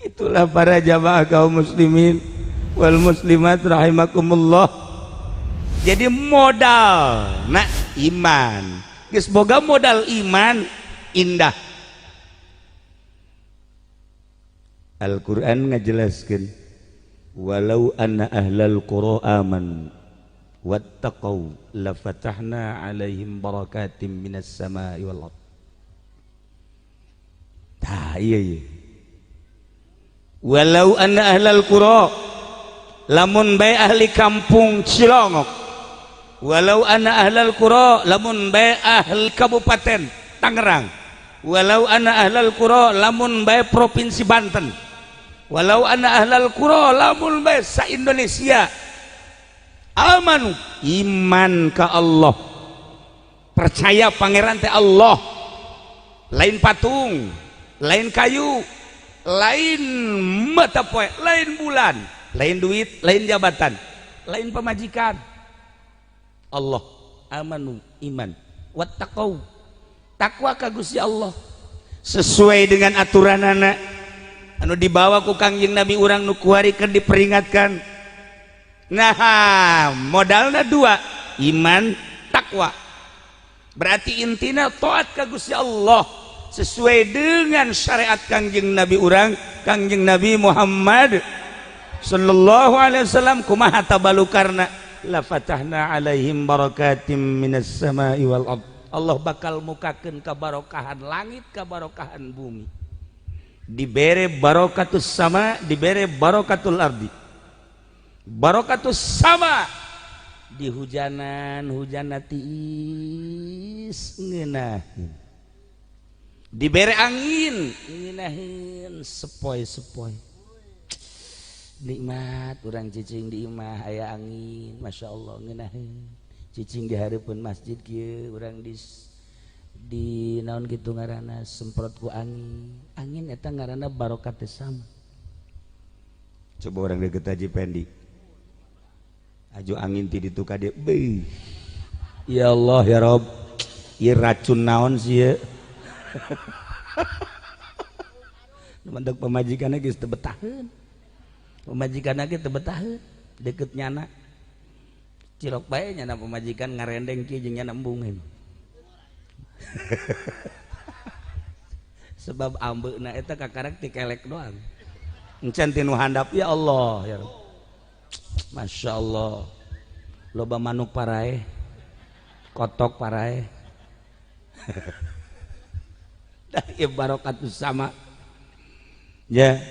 Itulah para jamaah kaum muslimin wal muslimat rahimakumullah. Jadi modal nah iman, geus boga modal iman indah. Al-Qur'an ngajelaskeun walau anna ahlal qura amanu wattaqau lafatahna alaihim barakatim minas samai wal ard. Tah iya iya. Walau anna ahlal qura, lamun bae ahli kampung Cilongok, walau anna ahlal qura, lamun bae ahli kabupaten Tangerang, walau anna ahlal qura, lamun bae provinsi Banten, walau anna ahlal qura, lamun bae sa Indonesia amanu iman ka Allah, percaya pangeran teh Allah, lain patung, lain kayu, lain mata poe, lain bulan, lain duit, lain jabatan, lain pemajikan. Allah amanu iman, wattaqau takwa ka Gusti Allah sesuai dengan aturanana anu dibawa ku Kangjeng Nabi urang nu kuari keur diperingatkan. Nah, modalna dua, iman, takwa. Berarti intina taat ka Gusti Allah sesuai dengan syariat Kangjeng Nabi urang, Kangjeng Nabi Muhammad sallallahu alaihi wasallam. Kumaha tabalukarna? La fatahna alaihim barakatim minas samai wal ard. Allah bakal mukakeun kabarokahan langit, kabarokahan bumi. Dibere barokatus sama, dibere barokatul ardi. Barokatus sama di hujanan, hujan tiis ngeunaheun. Dibere angin ngeunaheun sepoi-sepoi. Nikmat urang cicing di imah aya angin, Masya Allah ngeunaheun. Cicing di hareupeun masjid kieu urang di naon kitu ngaranna semprot ku angin. Angin eta ngaranna barokat teh sama. Coba orang deket Haji Pendi. Aju angin ti ditu ka dieu. Beuh. Ya Allah ya Rob. Ieu racun naon sih ieu? Mentek pamajikanna geus teu betaheun. Pamajikanna ge teu betaheun, deket nyana. Cilok bae nyana pamajikan ngarendeng kieu jeung nyana embungeun. Sebab ambeuna eta kakarek ti kelek doang. Encan ti nu handap ya Allah ya Rabb. Masya Allah. Loba manuk paraeh, kotok paraeh. Dah ieu barokatus sama. Ya.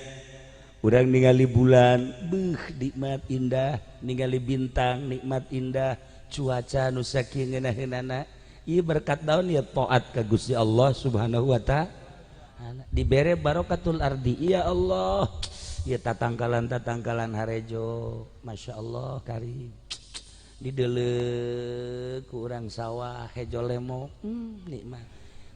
Urang ningali bulan, beuh nikmat indah, ningali bintang nikmat indah, cuaca nu sakieu ngeunaheunana. Ieu berkat daun ya taat ka Gusti Allah Subhanahu wa ta'ala. Dibere barokatul ardi. Ya Allah. Ya tatangkalan-tatangkalan harejo, Masya Allah karim. Dideleuk ku urang sawah hejo lemo, nikmat.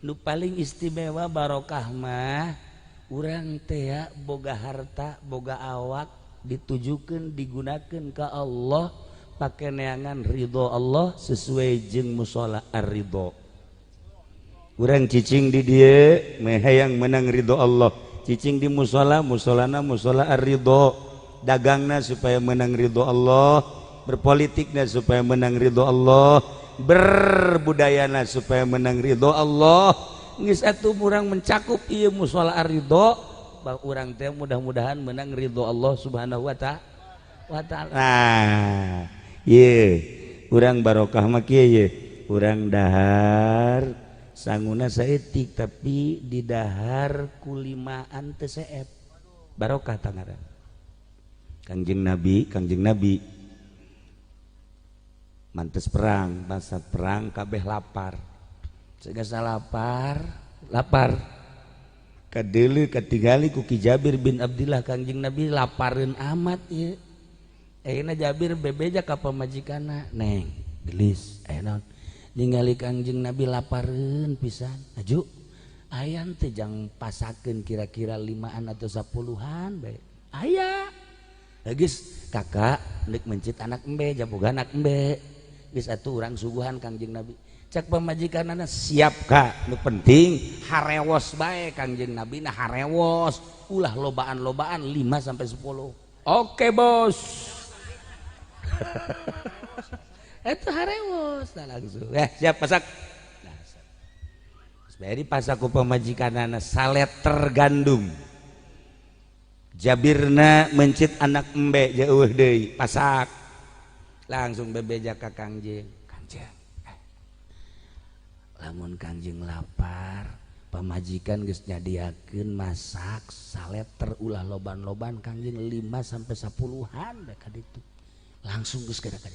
Nu paling istimewa barokah mah urang teh boga harta, boga awak ditujukeun digunakeun ka Allah pake neangan ridho Allah sesuai jeung musala ar-ridho. Urang cicing di dieu meh hayang menang ridho Allah. Cicing di musala, musolana musola ar-ridho, dagangna supaya menang ridho Allah, berpolitikna supaya menang ridho Allah, berbudayana supaya menang ridho Allah. Geus atuh urang mencakup ieu musala ar-ridho, bah urang teh mudah-mudahan menang ridho Allah Subhanahu wa ta'ala. Nah, ieu urang barokah mah kieu ye, urang dahar sanguna saeutik tapi di dahar kulimaan teu seep. Barokah tangaran. Kangjeng Nabi mantes perang, masa perang kabeh lapar. Segasa lapar, lapar. Kadeuleu katingali ku Ki Jabir bin Abdillah Kangjeng Nabi lapareun amat ieu. Ayeuna Jabir bebeja ka pamajikanna, "Neng, gelis, aya naon?" Ningali Kangjeng Nabi lapareun pisan. Aju, aya teh jang pasakeun kira-kira 5an atau 10an bae. Aya. Geus kakak nek mencit anak embe, jaboga anak embe. Geus atuh urang suguhan Kangjeng Nabi. Cek pamajikanana siap Kak, nu penting harewos bae Kangjeng Nabi na harewos, ulah lobaan-lobaan 5 sampai 10. Oke, bos. Itu harewos nah, langsung. Siap masak. Nah, bari pasak ku pamajikanana saleter gandum. Jabirna mencit anak embe jauh deui pasak. Langsung bebeja ka Kangjeng. Kangjeng. Lamun Kangjeng lapar, pamajikan geus nyadiakeun masak saleter ulah loban-loban Kangjeng 5 sampai 10-an ka ditu. Langsung geus ka ditu.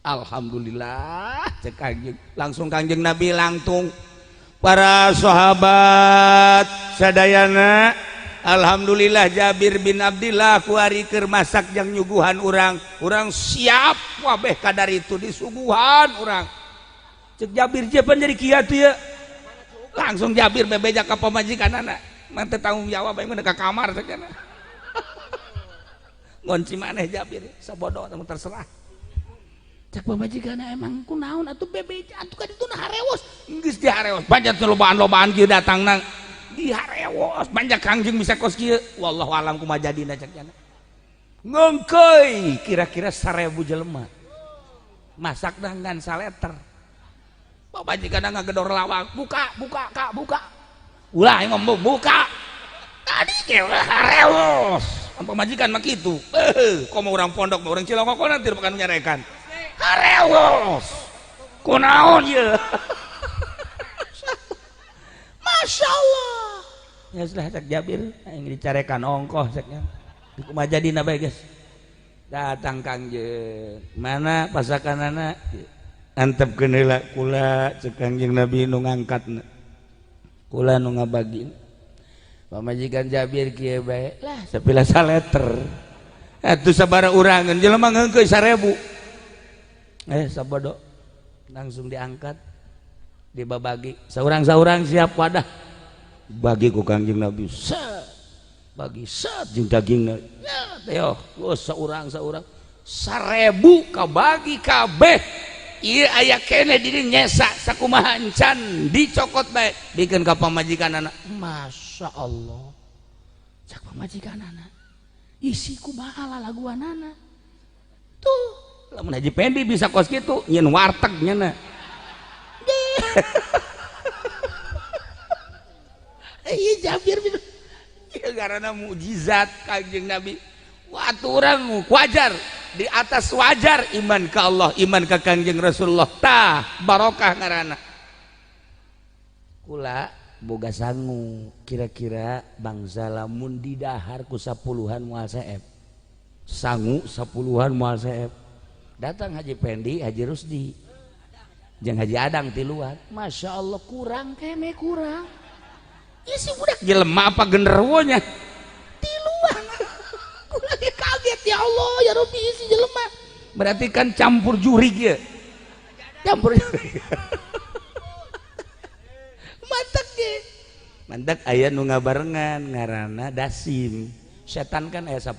Alhamdulillah cek Kangjeng. Langsung Kangjeng Nabi langtung para sahabat sadayana, alhamdulillah Jabir bin Abdillah kuari keur masak jang nyuguhan urang. Urang siap wabeh kadar itu disuguhan urang. Cek Jabir jepan jadi kieu tuh ya. Langsung Jabir bebeja ka pamajikanana. Mah teu tanggung jawab aing mah ka kamar cek. Ngonci maneh Jabir sabodo terserah. Cek pamajikanna emang kunaon atuh bebeja atuh ka ditu na harewos. Geus diharewos banyak lobaan-lobaan kieu datangna. Diharewos banyak Kangjeng bisa kos kieu. Wallahu alam kumaha jadina cek nya. Ngengkeuy kira-kira 1000 jelema. Masak ngan saleter. Pamajikan ngagedor lawang, buka, buka, Kak, buka. Ulah ngomong buka. Tadi ke harewos. Pamajikan mah kitu. Komo urang pondok mah urang Cilongok nanti bukan nyarekan. Harewos. Kunaon ye? Masya Allah. Ya sudah cek Jabir, aing dicarekan ongkoh ceknya. Kumaha jadina bae geus. Datang Kangjeng. Mana pasakanana? Antepkeun heula kula cek Kangjeng Nabi nu ngangkatna. Kula nu ngabagi. Pamajikan Jabir kieu bae. Lah sapila saleter. Atuh sabaraha urangeun jelema ngeungkeun 1000. Sabodo langsung diangkat dibabagi saurang-saurang siap wadah bagi ku Kangjeng Nabi set bagi set jeung dagingna ya teh oh saurang-saurang 1000 kabagi kabeh ieu aya keneh di dieu nyesa sakumaha encan dicokot bae bikeun ka pamajikanana. Masya Allah cak pamajikanana isi kumaha lalaguanana tuh. Lamun Haji Pendi bisa kos kitu nyeun warteg nya. Iya Jabir bin ya karena mukjizat Kangjeng Nabi. Waktu orang wajar di atas wajar iman ke Allah, iman ke Kangjeng Rasulullah. Tah barokah ngaranna. Kula boga sangu kira-kira bangsa lamun didahar ku 10-an moal seep. Sangu 10-an moal seep. Datang Haji Pendi, Haji Rusdi, jeung Haji Adang tiluan. Masya Allah kurang kene kurang. Isi budak jelema apa genderuwonya? Tiluan. Aku lagi kaget ya Allah ya Rabbi isi jelema. Berarti kan campur jurig ya. Campur jurig. Mantak ge. Mantak aya nu ngabarengan ngaranna dasim. Setan kan aya 10.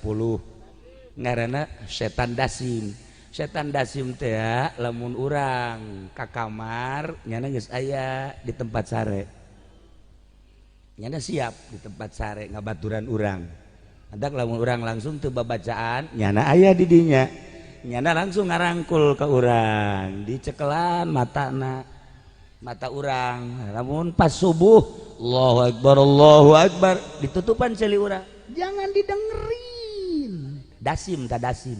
Ngaranna setan dasim. Setan dasim teh lamun urang ka kamar nyana geus aya di tempat sare. Nyana siap di tempat sare ngabaturan urang. Mantak lamun urang langsung teu babacaan nyana aya di dinya. Nyana langsung ngarangkul ke urang, dicekelan matana. Mata urang. Lamun pas subuh Allahu akbar Allahu akbar ditutupan ceuli urang. Jangan didengerin. Dasim ta dasim.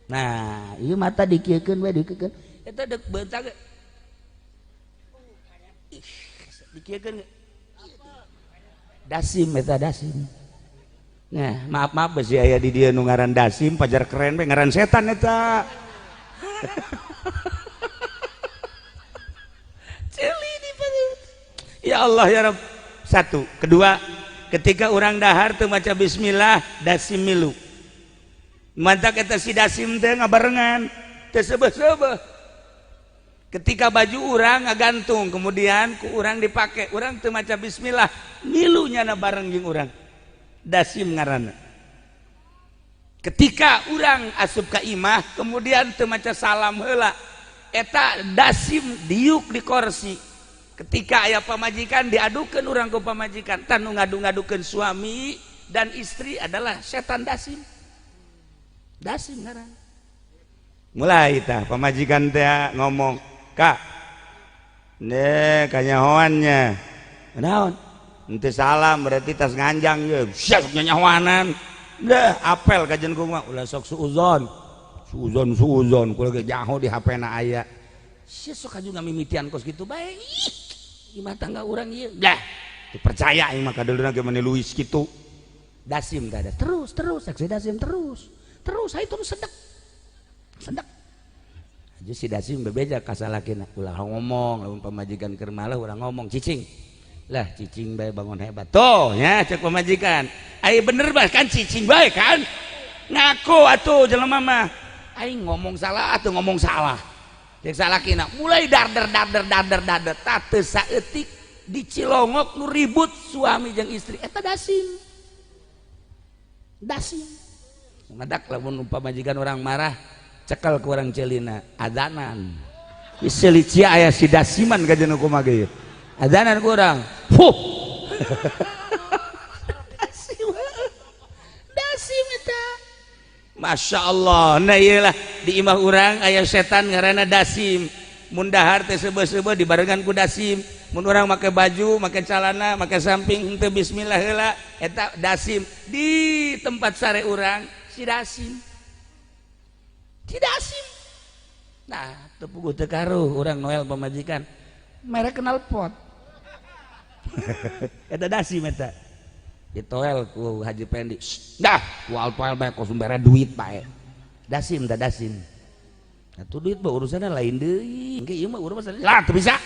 Nah, ieu mata dikieukeun we dikieukeun. Eta deuk beunta ge. Ih, dikieukeun ge. Dasim eta dasim. Nah, maaf-maaf besi aya di dieu nu ngaran dasim pajar keren we ngaran setan eta. Ceuli di perut. Ya Allah ya Rabb. Satu, kedua, ketika urang dahar teu maca bismillah dasim milu. Mantak eta si dasim teh ngabarengan teu seubeuh-seubeuh. Ketika baju urang ngagantung kemudian ku urang dipake, urang teu maca bismillah, milu nyana bareng jeung urang. Dasim ngaranna. Ketika urang asup ka imah kemudian teu maca salam heula, Eta dasim diuk di kursi. Ketika aya pamajikan diadukan urang ke pamajikan. Tah, nu ngadu-ngadukeun suami dan istri adalah setan dasim. Dasim ngaran. Mulai tah pamajikan teh ngomong, "Kak, ne kanyahoannya." Naon? Henteu salam berarti tas nganjang ye. Siap nyanyahoanan. Dah apel kajian kumaha, ulah sok suuzon. Suuzon suuzon, kula ge jaho di HP na aya. Sia sok aju ngamimitian kos kitu bae. Ih, imah tangga urang ieu. Dah, dipercaya aing mah kadeuleuna ge mani Luis kitu. Dasim teh ada. Terus terus saksi dasim terus. Terus hayu terus sedek. Sedek. Aja si dasim bebeja ka salakina, ulah ngomong lamun pamajikan keur malah urang ngomong cicing. Lah, cicing bae bangun hebat. Tuh nya cek pamajikan. Ai bener bah kan cicing bae kan. Ngaku atuh jelema mah. Aing ngomong salah atuh ngomong salah. Cek salakina mulai darder darder darder darder tah teu saeutik dicilongok nu ribut suami jeung istri eta dasim. Dasim. Madak lamun pamajikan orang marah cekel ku urang celina adanan. Geus cia aya si dasiman kajeun kumaha ge. Adanan ku urang. Huh. Dasim. Dasim eta. Masya Allah. Nah iyalah di imah urang aya setan ngaranna dasim. Mun dahar teh seubeuh-seubeuh dibarengan ku dasim. Mun urang make baju, make calana, make samping henteu bismillah heula eta dasim. Di tempat sare urang si dasim. Si dasim. Nah, teu puguh teu karuh urang noel pamajikan. Merek knalpot. Eta dasim eta. Ditoel ku Haji Pendi. Dah, ku alpoel bae kos bere duit bae. Dasim tah dasim. Atuh duit mah urusanna lain deui. Engke ieu mah urusan lah teu bisa.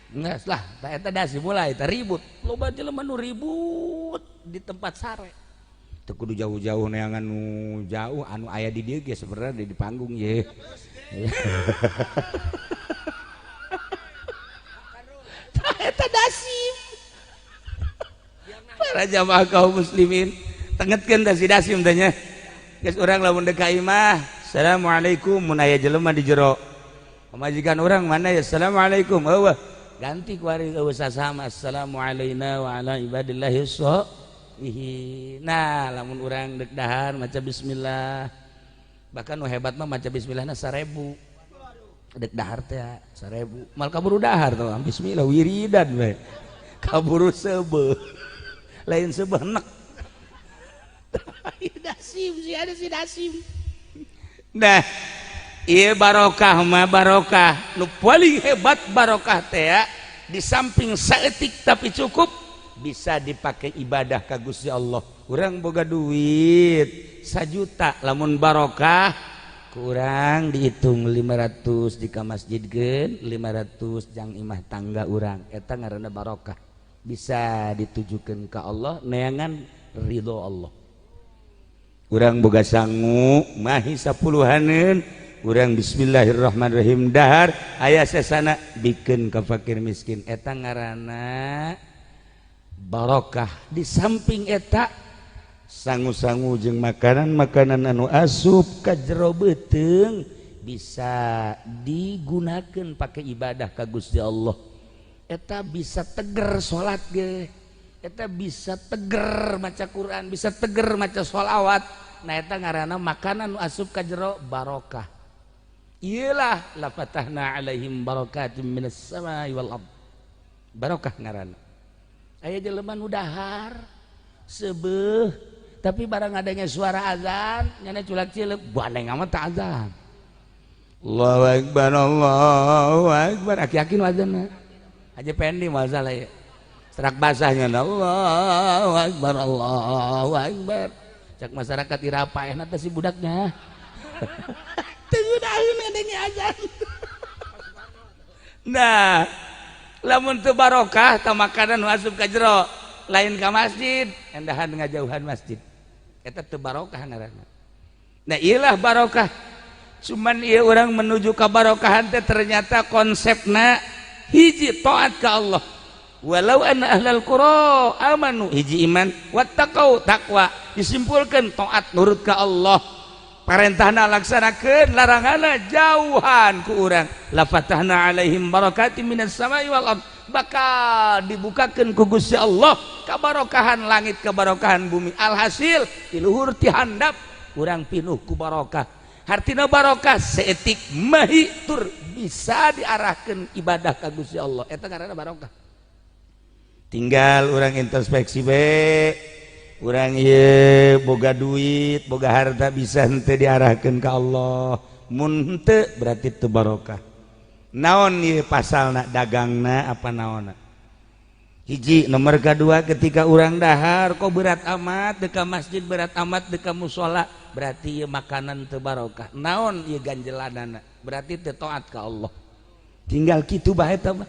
Geus lah, tah eta dasim mulai tah ribut. Loba jelema nu ribut di tempat sare. Teu kudu jauh-jauh neangan nu jauh anu aya di dieu ge sebenarnya di panggung ye. Tah eta dasim. Para jamaah kaum muslimin, tengetkeun tah si dasim teh nya. Geus urang lamun deuk ka imah, assalamualaikum mun aya jelema di jero. Pamajikan urang mana ya, assalamualaikum. Eueuh. Ganti ku ari eueuh sasama, assalamu alaina wa ala ibadillahi sholihin. Nah, lamun urang deuk dahar maca bismillah. Bahkan nu hebat mah maca bismillahna 1000. Dek dahar teh 1000. Mal kaburu dahar tuh, bismillah wiridan we. Kaburu seubeuh. Lain seubeuh nek. Dasim si ada si dasim. Nah, ieu barokah mah barokah nu paling hebat barokah teh di samping saeutik tapi cukup bisa dipakai ibadah ka Gusti Allah. Urang boga duit 1 juta lamun barokah kurang dihitung 500 di ka masjid gen 500 jang imah tangga urang, eta ngaranna barokah bisa ditujukan ke Allah neangan ridho Allah. Urang boga sangu mahi sapuluhaneun urang bismillahirrahmanirrahim dahar aya sesana bikeun ka fakir miskin, eta ngaranna barokah. Di samping eta sangu-sangu jeung makanan-makanan anu asup ka jero beuteung bisa digunakan pakai ibadah ka Gusti Allah, eta bisa teger salat ge, eta bisa teger maca Quran, bisa teger maca sholawat. Nah, eta ngaranna makanan nu asup ka jero barokah. Iyalah la fatahna alaihim barakatim minas samai wal ard. Barokah ngaranna. Aya jelema nu dahar seubeuh tapi barang adanya suara azan nyana culak cileuk bandeng amat tak azan. Allahu akbar, Allahu akbar, aki-aki nu azanna. Haji Pendi masalah ya. Serak basahnya Allahu akbar, Allahu akbar. Cak masyarakat irapa enak teh si budaknya. Teu ngeunaheun ngadenge azan. Nah, lamun teu barokah tah makanan nu asup ka jero lain ka masjid, endahan ngajauhan masjid. Eta teu barokah ngaranna. Nah, iyalah barokah. Cuman ieu urang menuju ka barokahan teh ternyata konsepna hiji taat ka Allah. Walau anna ahlal qura amanu, hiji iman, wattaqau takwa, disimpulkan taat nurut ka Allah. Parentahna laksanakeun, laranganna jauhan ku urang. La fatahna alaihim barakatin minas samai wal ard, bakal dibukakeun ku Gusti Allah kabarokahan langit, kabarokahan bumi. Alhasil ti luhur ti handap urang pinuh ku barokah. Hartina barokah seetik mahi tur bisa diarahkeun ibadah ka Gusti Allah, eta ngaranna barokah. Tinggal urang introspeksi be. Urang ye boga duit, boga harta, bisa henteu diarahkeun ka Allah? Mun henteu berarti teu barokah. Naon ieu pasalna, dagangna apa naonna? Hiji. Nomor kedua, ketika urang dahar kok berat amat deka masjid, berat amat deka musola, berarti ieu makanan teu barokah. Naon ieu ganjelanana? Berarti teu taat ka Allah. Tinggal kitu bae eta mah.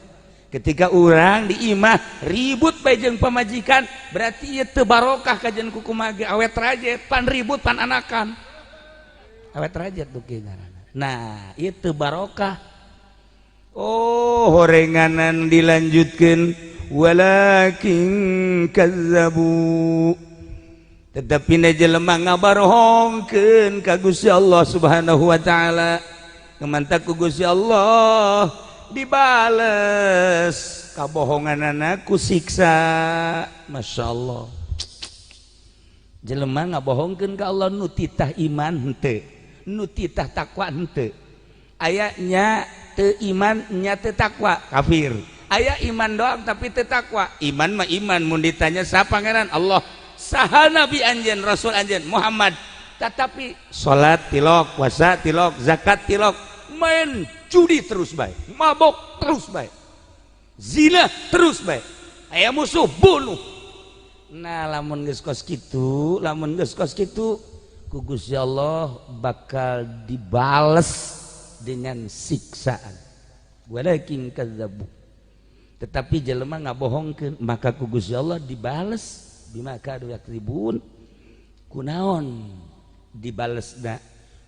Ketika urang di imah ribut bae jeung pamajikan, berarti ieu teu barokah. Kajian kuku mage awet rajet, pan ribut pan anakan awet rajet tuh ngaranna. Nah, ieu teu barokah. Oh, horenganan dilanjutkeun, walakin kazzabu, tetapi na jelema ngabarohongkeun ka Gusti Allah Subhanahu wa taala. Kemantak ku Gusti Allah dibales kabohongan ku siksa. Masya Allah, jelema ngabohongkeun ka Allah, nu titah iman henteu, nu titah takwa henteu. Ayatnya teu iman nya teu takwa, kafir. Aya iman doang tapi teu takwa. Iman mah iman, mun ditanya saha Pangeran? Allah. Saha nabi anjeun, rasul anjeun? Muhammad. Tetapi salat tilok, puasa tilok, zakat tilok, main judi terus bae, mabok terus bae, zina terus bae, aya musuh bunuh. Nah, lamun geus kos kitu, lamun geus kos kitu, ku Gusti Allah bakal dibales dengan siksaan. Walakin kadzabu, tetapi jelema ngabohongkeun, maka ku Gusti Allah dibales bima kanu yakdzibun. Kunaon dibalesna?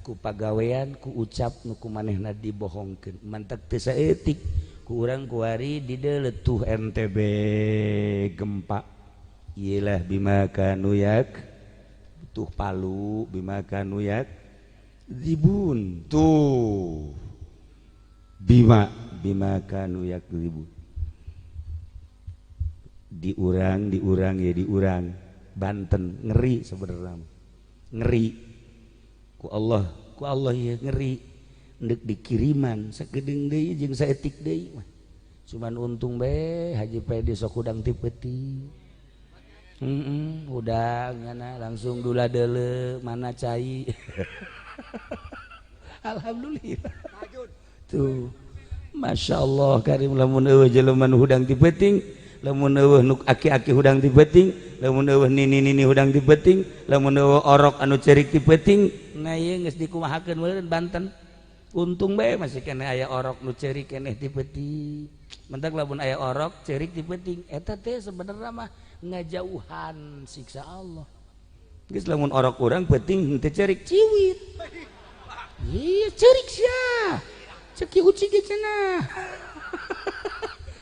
Ku pagawean, ku ucap nu ku manehna dibohongkeun. Mantak teu saeutik ku urang kuari di letuh NTB gempa. Iyalah, bima kanu yak tuh Palu, bima kanu yakdzibun tuh, bima bima kanu yakdzibun. Diurang diurang ya, diurang Banten ngeri sebenarnya, ngeri ku Allah, ku Allah ya ngeri. Ndek dikiriman sakedeung deui jeung saetik deui mah. Cuman untung be Haji Pedi sok hudang ti peuting. Hudang ngana langsung dula deule mana cai. Alhamdulillah tuh, Masya Allah karim. Lamun eueuh jelema nu hudang ti peuting, lamun eueuh nu aki-aki hudang ti peuting, lamun eueuh nini-nini hudang ti peuting, lamun eueuh orok anu cerik ti peuting, nah ieu geus dikumahakeun meureun Banten. Untung bae masih keneh aya orok nu ceurik keneh ti peuting. Mentak lamun aya orok ceurik ti peuting, eta teh sebenarnya mah ngajauhan siksa Allah. Geus lamun orok urang peuting henteu ceurik, ciwit. Iya, ceurik sia. Ceki uci ge cenah.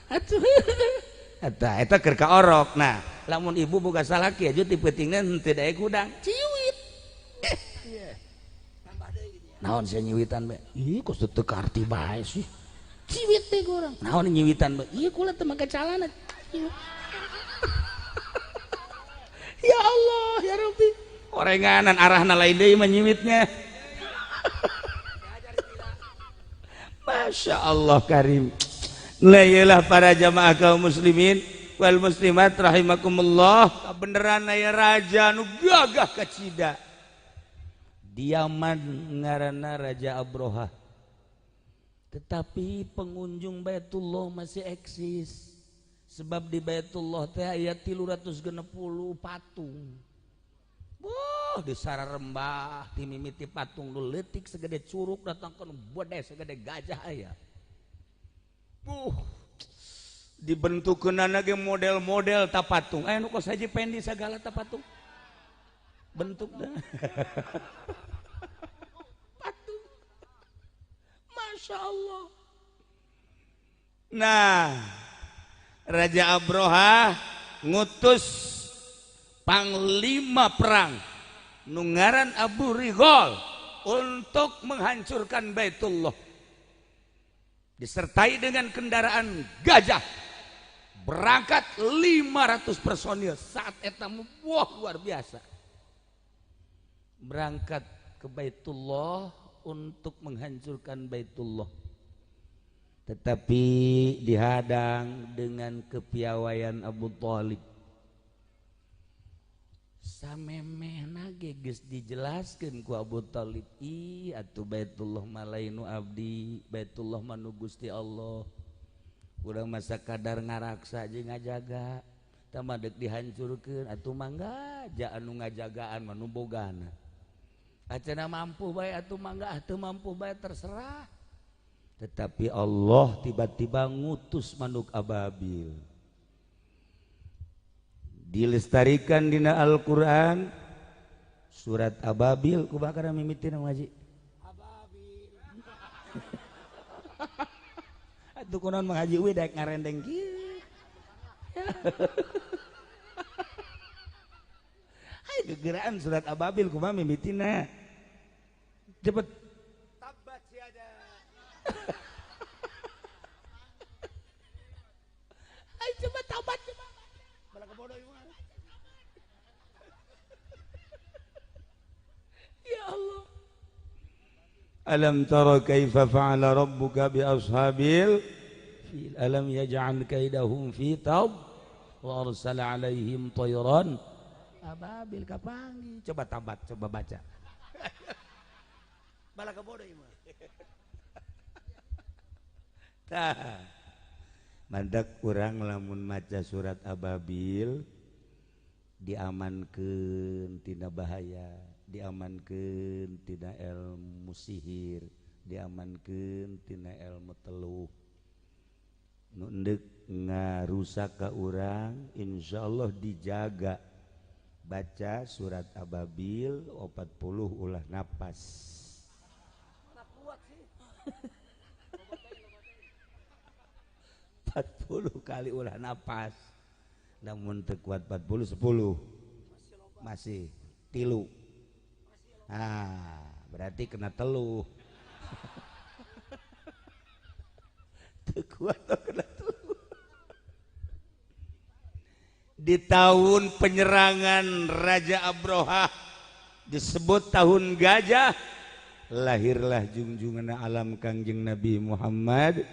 Atuh eta eta keur ka orok. Nah, lamun ibu boga salaki aja ti peutingna henteu daek hudang, ciwit. Naon sia nyiwitan bae? Ih, kos teu karti bae sih. Ciwit teh urang. Naon nyiwitan bae? Ieu kula teu make calana. Ya Allah, ya Rabbi. Orenganan arahna lain deui mah nyiwitnya. Masya Allah karim. Lah iyalah para jamaah kaum muslimin wal muslimat rahimakumullah. Beneran aya raja nu gagah kacida. Diaman ngaranna Raja Abroha. Tetapi pengunjung Baitullah masih eksis. Sebab di Baitullah teh aya 360 patung. Wah, di sararembah ti mimiti patung nu leutik segede curug datang ke bode segede gajah aya. Dibentukkeunana ge model-model ta patung. Aya nu kos Haji Pendi sagala ta patung. Bentukna. Patung. Masya Allah. Nah, Raja Abroha ngutus panglima perang nu ngaran Abu Rigol untuk menghancurkan Baitullah. Disertai dengan kendaraan gajah. Berangkat 500 personil saat eta wah luar biasa. Berangkat ke Baitullah untuk menghancurkan Baitullah. Tetapi dihadang dengan kepiawaian Abu Thalib. Samemehna ge geus dijelaskeun ku Abu Thalib, ih atuh Baitullah mah lain nu abdi, Baitullah mah nu Gusti Allah. Urang masa kadar ngaraksa jeung ngajaga, tah mah deuk dihancurkeun atuh mangga ja anu ngajagaan mah nu bogana. Acana mampu bae atuh mangga, teu mampu bae terserah. Tetapi Allah tiba-tiba ngutus manuk ababil. Dilestarikan dina Al-Qur'an surat Ababil kumaha kana mimitina ngaji? Ababil. Atuh kunaon Mang Haji we daek ngarendeng kieu. Hayu gegeraan surat Ababil kumaha mimitina? Cepet. Tabat siada. Ayo coba tabat coba. Ya Allah. Alam tara kaifa fa'ala rabbuka bi ashabil fil alam yaj'al kaidahum fi tab wa arsala 'alaihim tayran ababil kapangi. Coba tabat, coba baca. Balaka bodoh ieu mah. Tah. Mandak urang lamun maca surat Ababil diamankeun tina bahaya, diamankeun tina ilmu sihir, diamankeun tina ilmu teluh. Nu endek ngarusak ka urang insyaallah dijaga. Baca surat Ababil 40 ulah napas. Kuat sih. 40 kali ulah napas. Namun teu kuat 40 10. Masih tilu. Ah, berarti kena teluh. Teu kuat kena teluh. Di tahun penyerangan Raja Abroha disebut tahun gajah, lahirlah junjungan alam Kangjeng Nabi Muhammad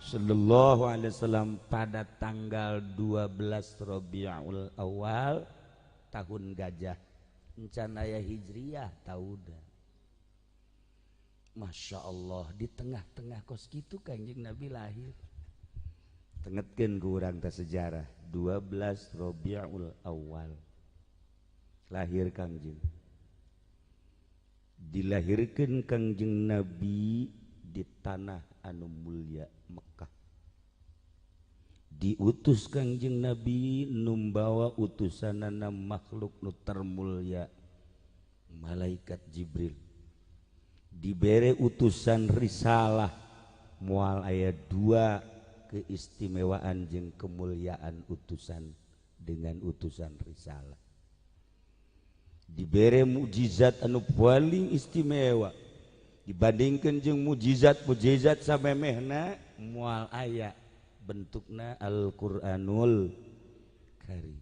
sallallahu alaihi wasallam pada tanggal 12 Rabiul Awal tahun gajah. Encan aya Hijriah tauda. Masya Allah, di tengah-tengah kos kitu Kangjeng Nabi lahir. Tengetkeun ku urang teh sejarah 12 Rabiul Awal lahir Kangjeng. Dilahirkeun Kangjeng Nabi di tanah anu mulia Mekah. Diutus Kangjeng Nabi numbawa utusanana makhluk nu termulia malaikat Jibril. Dibere utusan risalah moal aya dua keistimewaan jeung kemuliaan utusan dengan utusan risalah. Dibere mukjizat anu paling istimewa dibandingkan jeung mukjizat-mukjizat samemehna moal aya bentukna Al-Qur'anul Karim.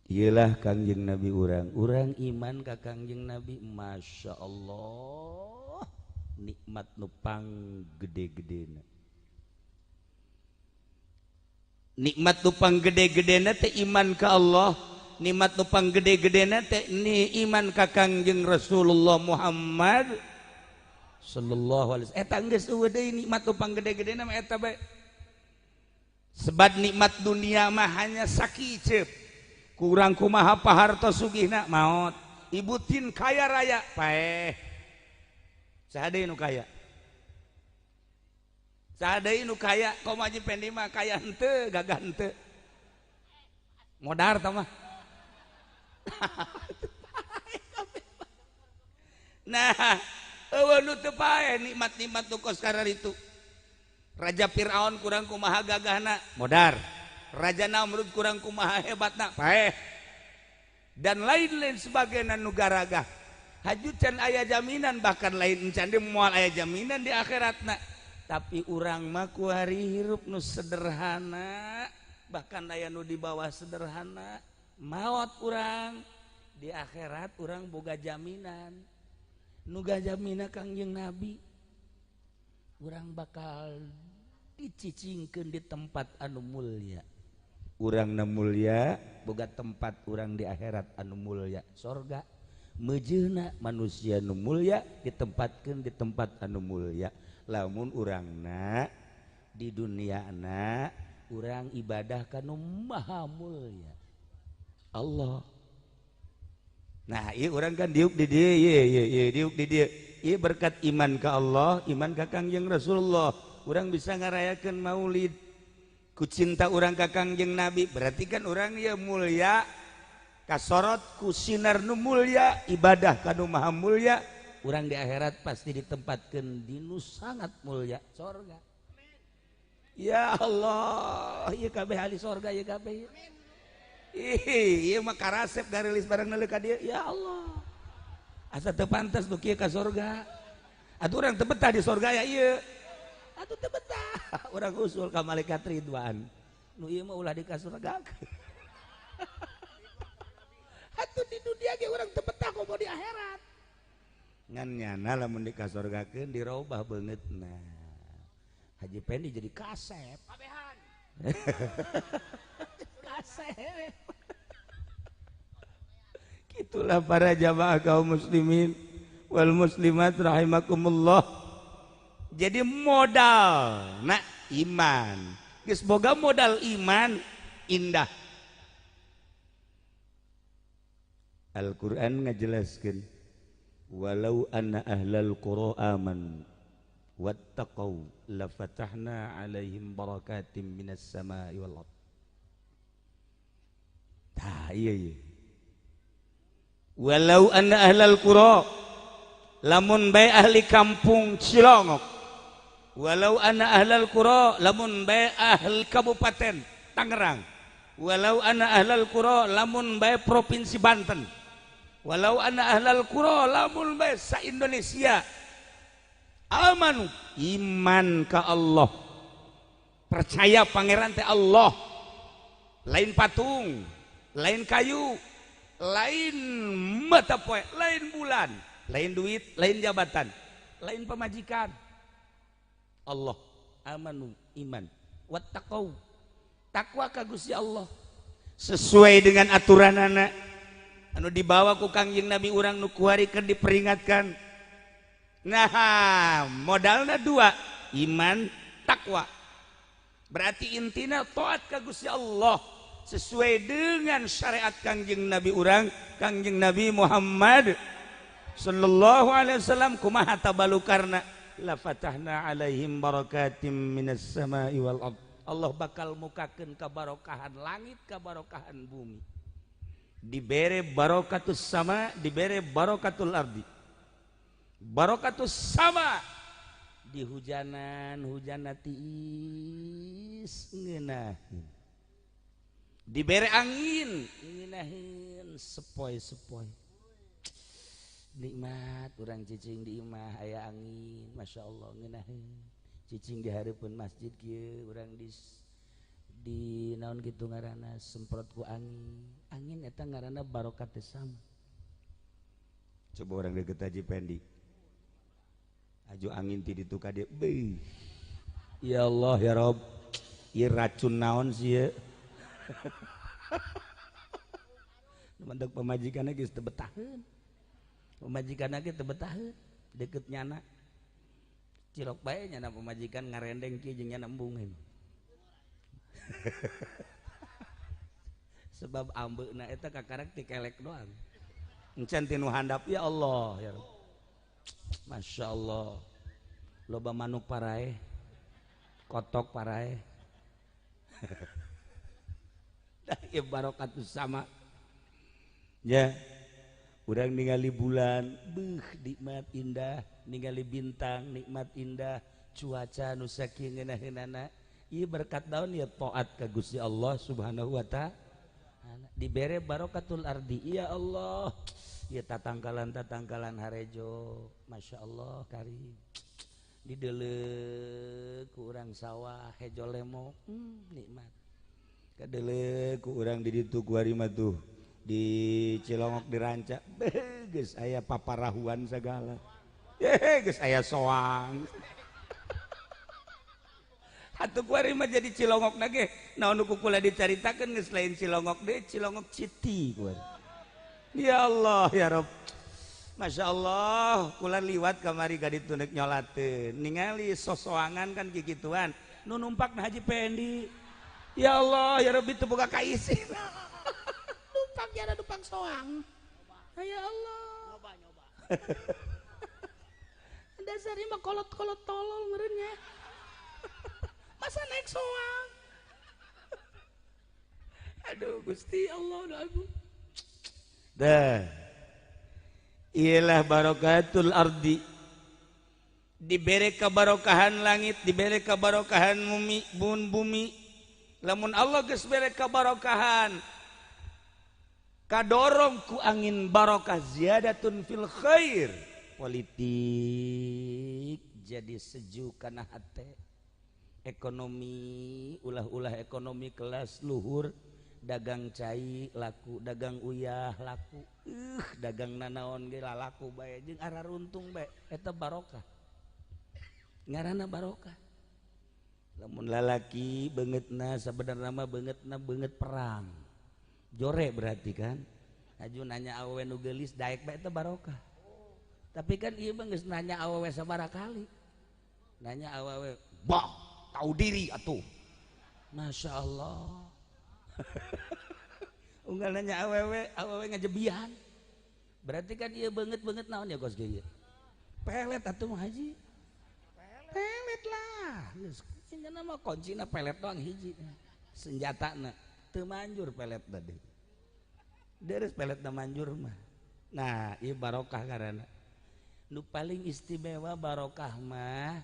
Iyalah Kangjeng Nabi urang, urang iman ka Kangjeng Nabi, Masya Allah nikmat nu pang gede-gedena. Nikmat nu pang gede-gedena teh iman ka Allah, nikmat nu pang gede-gedena teh ni iman ka Kangjeng Rasulullah Muhammad sallallahu alaihi wasallam. Eta geus eueuh deui nikmat nu pang gede-gedena mah eta bae. Sebab nikmat dunia mah hanya sakiceup. Kurang kumaha paharto sugihna maot. Ibu tin kaya raya paeh. Saha deui nu kaya? Saha deui nu kaya? Komo Haji Pendi mah kaya henteu, gagah henteu. Modar tah mah. Nah, eueuh nu teu paeh nikmat-nikmat nu kos kararitu. Raja Fir'aun kurang kumaha gagahna, modar. Raja Namrud kurang kumaha hebatna, paeh. Dan lain-lain sebagainya nu garagah. Haju can aya jaminan, bahkan lain can di moal aya jaminan di akhiratna. Tapi urang mah kuari hirup nu sederhana, bahkan aya nu di bawah sederhana. Maot urang di akhirat urang boga jaminan. Nu jaminan Kangjeng Nabi, urang bakal dicicingkeun di tempat anu mulia. Urang na mulia boga tempat urang di akhirat anu mulia, sorga. Mejeuna manusia nu mulia ditempatkeun di tempat anu mulia. Lamun urangna di duniana urang ibadah ka nu maha mulia, Allah. Nah, ieu urang kan diuk di dieu, ieu ieu ieu diuk di dieu. Ieu berkat iman ka Allah, iman ka Kangjeng Rasulullah. Urang bisa ngarayakeun maulid. Ku cinta urang ka Kangjeng Nabi, berarti kan urang ieu mulia, kasorot ku sinar nu mulia, ibadah ka nu maha mulia. Urang di akhirat pasti ditempatkeun di nu sangat mulia, sorga. Ya Allah, ieu kabeh ahli sorga ieu kabeh. Ih, ieu mah karasep garilis bareng neuleuh ka dieu. Ya Allah. Asa teu pantes nu kieu ka sorga. Atuh urang teu betah di sorga ya ieu. Atuh teu betah. Urang usul ka malaikat Ridwan. Nu ieu mah ulah di ka surga. Atuh di dunia ge urang teu betah komo di akhirat. Ngan nyana lamun di ka surgakeun dirobah beungeutna. Haji Pendi jadi kasep. Kabehan. Kasep. Itulah para jamaah kaum muslimin wal muslimat rahimakumullah. Jadi modal nak iman. Geus boga modal iman indah. Al-Qur'an ngajelaskeun walau anna ahlal qura amanu wattaqau lafatahna alaihim barakatim minas samai wal ard. Tah iya iya. Walau anna ahlal qura, lamun bae ahli kampung Cilongok, walau anna ahlal qura, lamun bae ahli kabupaten Tangerang, walau anna ahlal qura, lamun bae provinsi Banten, walau anna ahlal qura, lamun bae sa Indonesia, amanu iman ka Allah, percaya pangeran teh Allah, lain patung, lain kayu, lain mata poe, lain bulan, lain duit, lain jabatan, lain pemajikan. Allah, amanu iman, wattaqau takwa ka Gusti Allah, sesuai dengan aturanana anu dibawa ku Kangjeng Nabi urang nu kuari keur diperingatkan. Nah, modalna dua, iman, takwa. Berarti intina taat ka Gusti Allah sesuai dengan syariat Kangjeng Nabi urang, Kangjeng Nabi Muhammad sallallahu alaihi wasallam. Kumaha tabalukarna la fatahna alaihim barakatim minas samai wal ard. Allah bakal mukakeun kabarokahan langit, kabarokahan bumi. Dibere barokatus sama, dibere barokatul ardi. Barokatus sama di hujanan, hujan tiis ngeunaheun. Dibere angin ngeunaheun sepoi-sepoi. Nikmat urang cicing di imah aya angin, Masya Allah ngeunaheun. Cicing di hareupeun masjid kieu urang di naon kitu ngaranna semprot ku angin. Angin eta ngaranna barokat teh sama. Coba urang deket Haji Pendi. Aju angin ti ditu ka dieu. Beuh. Ya Allah ya Rob. Ieu racun naon sih ieu? Mendak pamajikanna geus teu betaheun. Pamajikanna ge teu betaheun, deket nyana. Cilok bae nyana pamajikan ngarendeng kieu jeung nyana embung. Sebab ambeuna eta kakarek ti kelek doang. Encan ti nu handap ya Allah ya Rabb. Masya Allah. Loba manuk paraeh, kotok paraeh. Dah barokatus sama. Ya. Urang ningali bulan, beuh nikmat indah, ningali bintang nikmat indah, cuaca nu sakieu ngeunaheunana. Ieu berkat daun ya taat ka Gusti Allah Subhanahu wa taala. Dibere barokatul ardi. Ya Allah, ya tatangkalan-tatangkalan harejo, Masya Allah karim. Didele ku urang sawah hejo lemo, nikmat. Kadele ku urang di ditu kuari mah tuh di Cilongok di Ranca, geus aya paparahuan segala. Geus aya soang. Atuh kuari mah jadi Cilongok na ge, naon nu ku kula dicaritakeun geus lain Cilongok deui, Cilongok City kuari. Ya Allah ya Rabb. Masya Allah, kula liwat kamari ka ditu nek nyolateun. Ningali sosoangan kan kikituan. Nu numpak na Haji Pendi. Ya Allah, ya Rabbi teu boga kaisi. Numpak jara numpak soang. Ya Allah. Nyoba nyoba. Dasarnya mah kolot-kolot tolol meureunnya. Masa naik soang. Aduh Gusti Allah aduh. Dah. Ialah barokatul ardi, diberi kebarokahan langit, diberi kebarokahan bumi, bun bumi. Lamun Allah geus bere kebarokahan, kadorong ku angin barokah ziyadatun fil khair. Politik jadi sejuk kana hate, ekonomi ulah-ulah ekonomi kelas luhur, dagang cai laku, dagang uyah laku, dagang nanaon ge laku bae jeung araruntung bae, eta barokah. Ngaranna barokah. Lamun lalaki beungeutna sabenerna mah beungeutna beungeut perang. Jore berarti kan. Aju nanya awewe nu geulis daek bae eta barokah. Tapi kan ieu mah geus nanya awewe sabaraha kali. Nanya awewe, "Bah, tahu diri atuh." Masya Allah. Unggal nanya awewe, awewe ngajebian. Berarti kan ieu beungeut-beungeut naon ya kos ge ieu? Pelet atuh mah haji. Pelet lah. Geus cenah mah kuncina pelet doang hiji. Senjatana teu manjur pelet tadi. Deres peletna manjur mah. Nah, ieu barokah karana. Nu paling istimewa barokah mah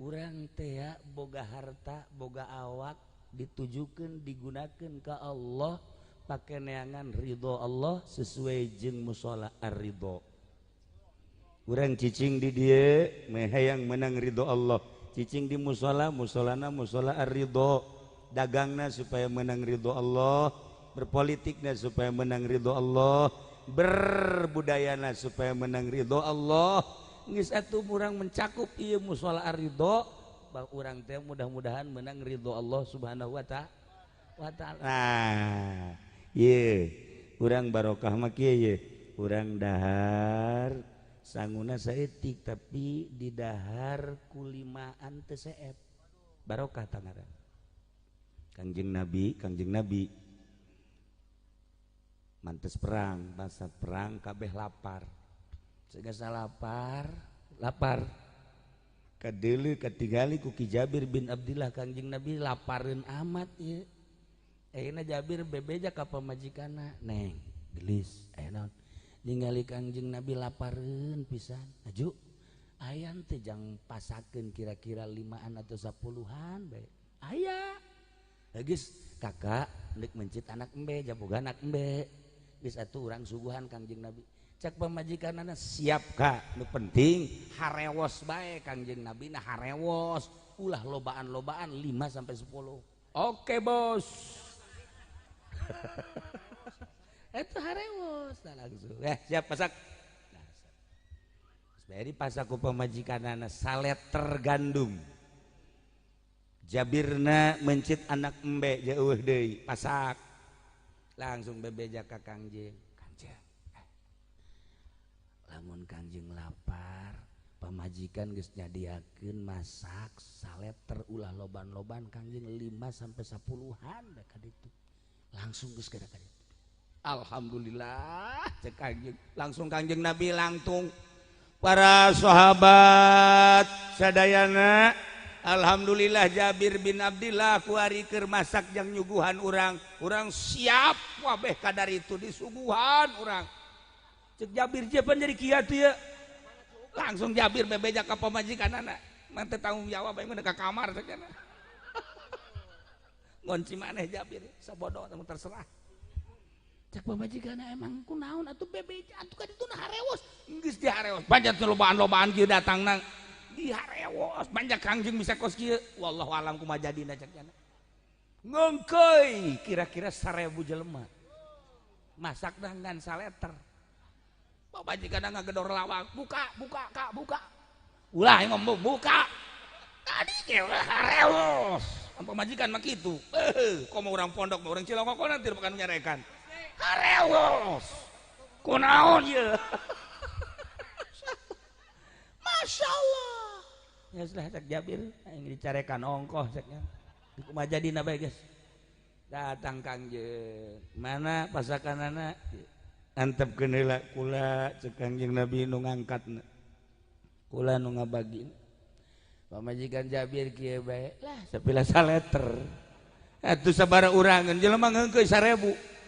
urang teh boga harta, boga awak ditujukeun digunakeun ka Allah pake neangan ridho Allah sesuai jeung musala ar-ridho. Urang cicing di dieu meh hayang menang ridho Allah. Cicing di musala, musolana musala ar-ridho. Dagangna supaya menang ridho Allah, berpolitikna supaya menang ridho Allah, berbudayana supaya menang ridho Allah. Geus atuh urang mencakup ieu musala ar-ridho, urang teh mudah-mudahan menang ridho Allah Subhanahu wa ta'ala. Nah, ye, urang barokah mah kieu ye. Urang dahar sanguna saeutik tapi di dahar kulimaan teu seep. Barokah tangaran. Kangjeng Nabi mantes perang, masa perang kabeh lapar. Segasa lapar, lapar. Kadeuleu katingali ku Ki Jabir bin Abdillah Kangjeng Nabi lapareun amat ieu. Ayeuna Jabir bebeja ka pamajikanna, "Neng, gelis, aya naon?" Ningali Kangjeng Nabi lapareun pisan. Aju, aya teh jang pasakeun kira-kira 5-an atau 10-an bae. Aya. Geus kakak deuk mencit anak embe, jaboga anak embe. Geus atuh urang suguhan Kangjeng Nabi. Cek pamajikanana siap kak, nu penting harewos bae Kangjeng Nabi na harewos, ulah lobaan-lobaan 5 sampai 10. Oke bos. Itu harewos nah langsung. Siap pasak. Nah, bari pasak ku pamajikanana saleter gandum. Jabirna mencit anak embe jauh deui pasak. Langsung bebeja ka Kangjeng. Kangjeng. Lamun Kangjeng lapar, pamajikan geus nyadiakeun masak saleter ulah loban-loban Kangjeng 5 sampai 10-an ka ditu. Langsung geus kada ka ditu. Alhamdulillah cek Kangjeng. Langsung Kangjeng Nabi langtung para sahabat sadayana, alhamdulillah Jabir bin Abdillah kuari keur masak jang nyuguhan urang. Urang siap wabeh kadar itu disuguhan urang. Cek Jabir jepan jadi kieu tuh ya. Langsung Jabir bebeja ka pamajikanana. Mah teu tanggung jawab aing mah ka kamar cenah. Ngonci maneh Jabir sabodo terserah. Cek pamajikan emang kunaon atuh bebeja atuh ka ditu harewos. Geus diharewos. Banyak lobaan-lobaan kieu datangna. Diharewos banyak Kangjeng bisa kos kieu. Wallahu alam kumaha jadina cek nya. Ngengkeuy kira-kira 1000 jelema. Masak ngan saleter. Pamajikan ngagedor lawang, buka, buka, Kak, buka. Ulah ngomong buka. Tadi ge harewos. Pamajikan mah kitu. Komo urang pondok mah urang Cilongok nanti bukan nyarekan. Harewos. Kunaon ieu? Masya Allah. Ya sudah cek Jabir aing dicarekan ongkoh ceknya. Kumaha jadina bae geus. Datang Kangjeng. Mana pasakanana? Antepkeun heula kula cek Kangjeng Nabi nu ngangkatna. Kula nu ngabagina. Pamajikan Jabir kieu bae. Lah sapila saleter. Atuh sabaraha urangeun jelema ngeungkeun 1000.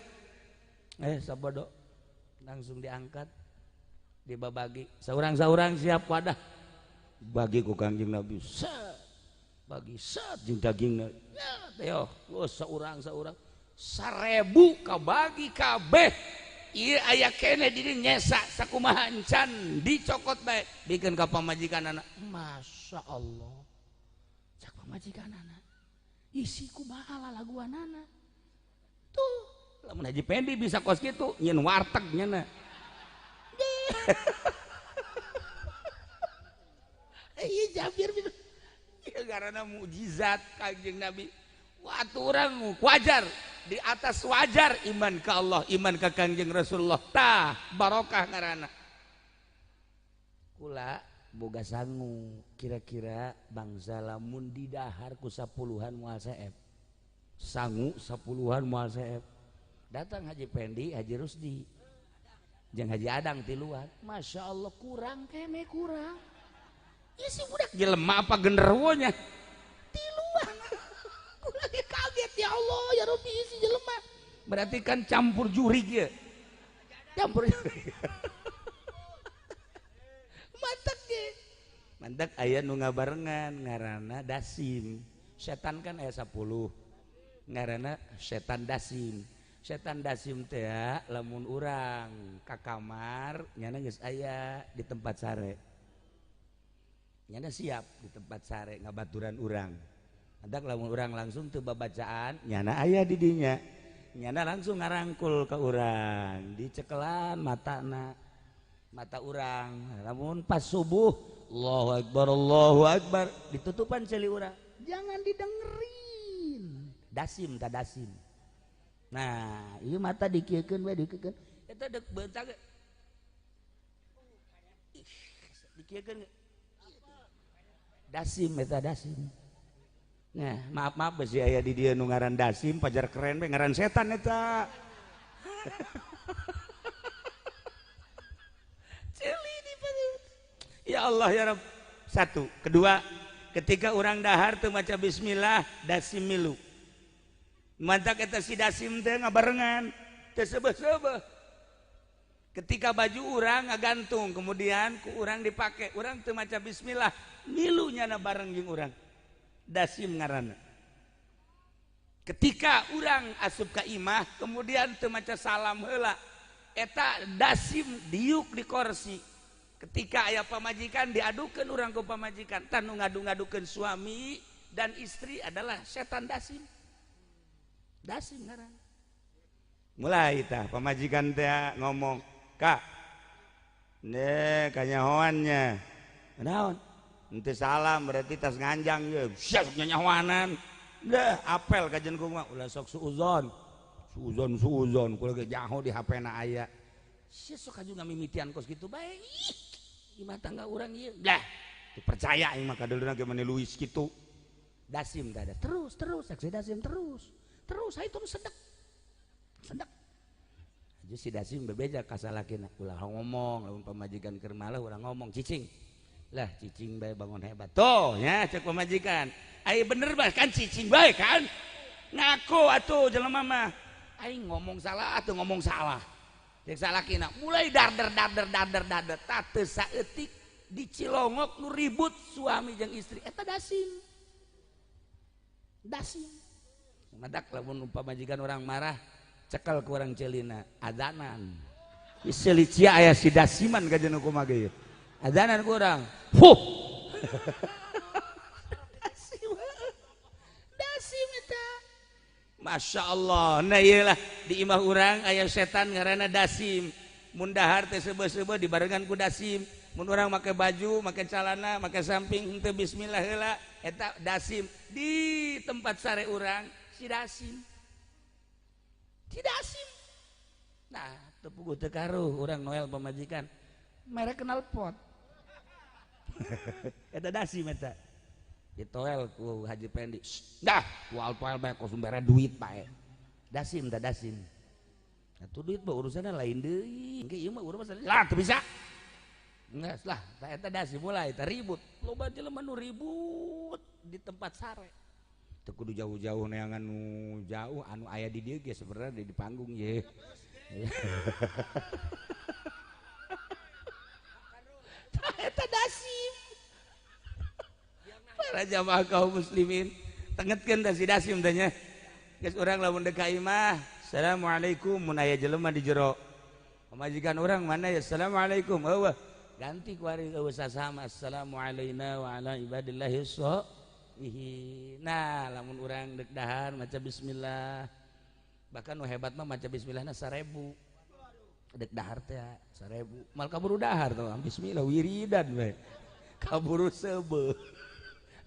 Sabodo langsung diangkat dibabagi saurang-saurang siap wadah bagi ku Kangjeng Nabi set bagi set jeung dagingna ya teh saurang-saurang 1000 kabagi kabeh ieu aya keneh di dieu nyesa sakumaha encan dicokot bae bikeun ka pamajikanana. Masya Allah cak pamajikanana isi kumaha lalaguanana tuh. Lamun Haji Pendi bisa kos kitu nyin warteg nya. Iya Jabir ieu karena mukjizat Kangjeng Nabi. Watu urang wajar di atas wajar iman ka Allah, iman ka Kangjeng Rasulullah. Tah barokah ngaranna. Kula boga sangu kira-kira bangsa lamun didahar ku 10-an moal seep. Sangu 10-an moal seep. Datang Haji Pendi, Haji Rusdi, jeung Haji Adang tiluan. Masya Allah kurang kene kurang. Ya si budak jelema apa genderuwonya? Tiluan. Kurang kaget ya Allah ya Rabbi si jelema. Berarti kan campur jurig ya. Campur jurig. Mantak ge. Mantak aya nu ngabarengan ngaranna Dasim. Setan kan aya 10. Ngaranna setan Dasim. Setan Dasim teh lamun urang ka kamar nyana geus aya di tempat sare. Nyana siap di tempat sare ngabaturan urang. Antak lamun urang langsung teu babacaan nyana aya di dinya. Nyana langsung ngarangkul ka urang, dicekelan matana. Mata urang. Lamun pas subuh Allahu akbar ditutupan ceuli urang. Jangan didengerin. Dasim ta dasim. Nah, ieu mata dikieukeun we dikieukeun. Eta deuk beunta ge. Dikieukeun ge. Dasim eta dasim. Nah, maaf-maaf besi aya di dieu nu ngaran Dasim pajar keren we ngaran setan eta. Ceuli di perut. Ya Allah ya Rabb. Satu, kedua, ketika urang dahar teu maca bismillah, dasim milu. Mantak eta si Dasim teh ngabarengan teu seubeuh-seubeuh. Ketika baju urang ngagantung kemudian ku urang dipake, urang teu maca bismillah, milu nyana bareng jeung urang. Dasim ngaranna. Ketika urang asup ka imah kemudian teu maca salam heula, eta dasim diuk di kursi. Ketika aya pamajikan diadukeun urang ku pamajikan, tah nu ngadu-ngadukeun suami dan istri adalah setan dasim. Dasim ngaran. Mulai tah pamajikan teh ngomong, "Kak, ne kanyahoannya." Naon? Henteu salam berarti tas nganjang ye. Sia sok nyanyahoanan. Deh, apel kajen kumaha ulah sok suuzon. Suuzon suuzon kula ge jaho di HP-na aya. Sia sok aju ngamimitian kos kitu bae. Ih, imah tangga urang ieu. Dah, dipercaya aing mah kadeuleuna ge mani Luis kitu. Dasim tah ada. Terus terus saksi dasim terus. Terus saya itu sedek sedek aja si Dasim bebeja kasalakina ulah ngomong lamun pamajikan keur malah urang ngomong cicing lah cicing bae bangun hebat tuh nya cek pamajikan ai bener bah kan cicing bae kan ngaku atuh jelema mah aing ngomong salah atuh ngomong salah cek salakina mulai darder darder darder darder tah teu saeutik di Cilongok nu ribut suami jeung istri eta Dasim dasim. Madak lamun pamajikan orang marah Cekal kurang celina adanan. Seuli cia aya si dasiman ka jeung kumaha ge. Adanan kurang. Huh. Dasim. Dasim eta. Masya Allah. Nah iyalah di imah urang aya setan ngaranna dasim. Mun dahar teh seubeuh-seubeuh dibarengan ku dasim. Mun urang make baju, make calana, make samping henteu bismillah heula eta dasim di tempat sare urang si dasim. Si dasim. Nah, teu puguh teu karuh urang noel pamajikan. Merek kenal pot. Eta dasim eta. Ditoel ku Haji Pendi. Dah, wal toel bae kos mere duit bae. Dasim tah dasim. Atuh duit mah urusanna lain deui. Engke ieu mah urusan lah teu bisa. Nges lah, eta dasi mulai ribut. Loba jelema nu ribut di tempat sare. Teu kudu jauh-jauh neangan nu jauh anu aya di dieu ge sebenarnya di panggung ye. Eta dasim. Para jamaah kaum muslimin, tengetkeun da si dasim teh nya. Geus urang lamun deuk ka imah, assalamualaikum mun aya jelema di jero. Pamajikan urang mana ya? Assalamualaikum. Eueuh. Ganti ku ari eueuh sasama assalamualaina wa ala ibadillahi sholihin. Nah, lamun urang deuk dahar maca bismillah. Bahkan nu hebat mah maca bismillahna 1000. Deuk dahar teh 1000. Mal kaburu dahar tuh bismillah wiridan we. Kaburu seubeuh.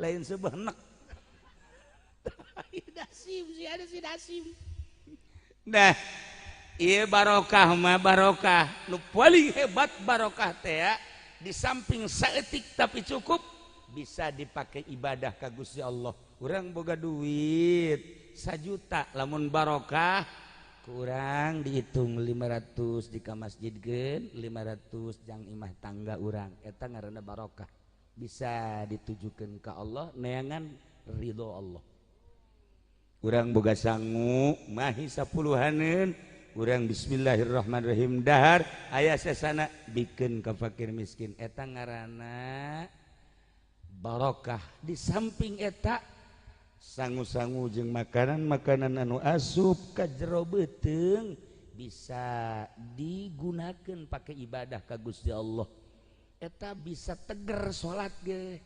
Lain seubeuh enek. Dasim si ada si dasim. Nah, iya barokah mah barokah. Nu paling hebat barokah teh di samping saeutik tapi cukup bisa dipakai ibadah ka Gusti Allah. Urang boga duit 1 juta lamun barokah kurang dihitung 500 di ka masjidkeun, 500 jang imah tangga urang. Eta ngaranna barokah. Bisa ditujukeun ka Allah neangan ridho Allah. Urang boga sangu mahi 10-haneun urang bismillahirrahmanirrahim dahar aya sesana bikeun ka fakir miskin eta ngaranna barokah. Di samping eta sangu-sangu jeung makanan-makanan anu asup ka jero beuteung bisa digunakeun pake ibadah ka Gusti Allah. Eta bisa teger salat ge,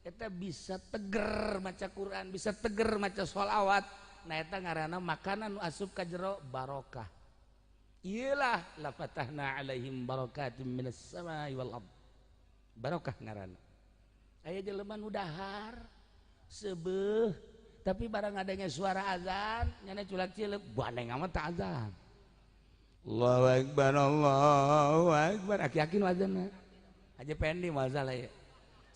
eta bisa teger maca Quran, bisa teger maca sholawat. Nah eta ngaranna makanan nu asup ka jero barokah. Iyalah la fatahna alaihim barakatim minas samai wal ard. Barokah ngaranna. Aya jelema nu dahar seubeuh tapi barang adanya suara azan nyana culak cileuk bandeng amat tak azan. Allahu akbar Allahu akbar aki-aki nu azanna. Haji Pendi masalah ya.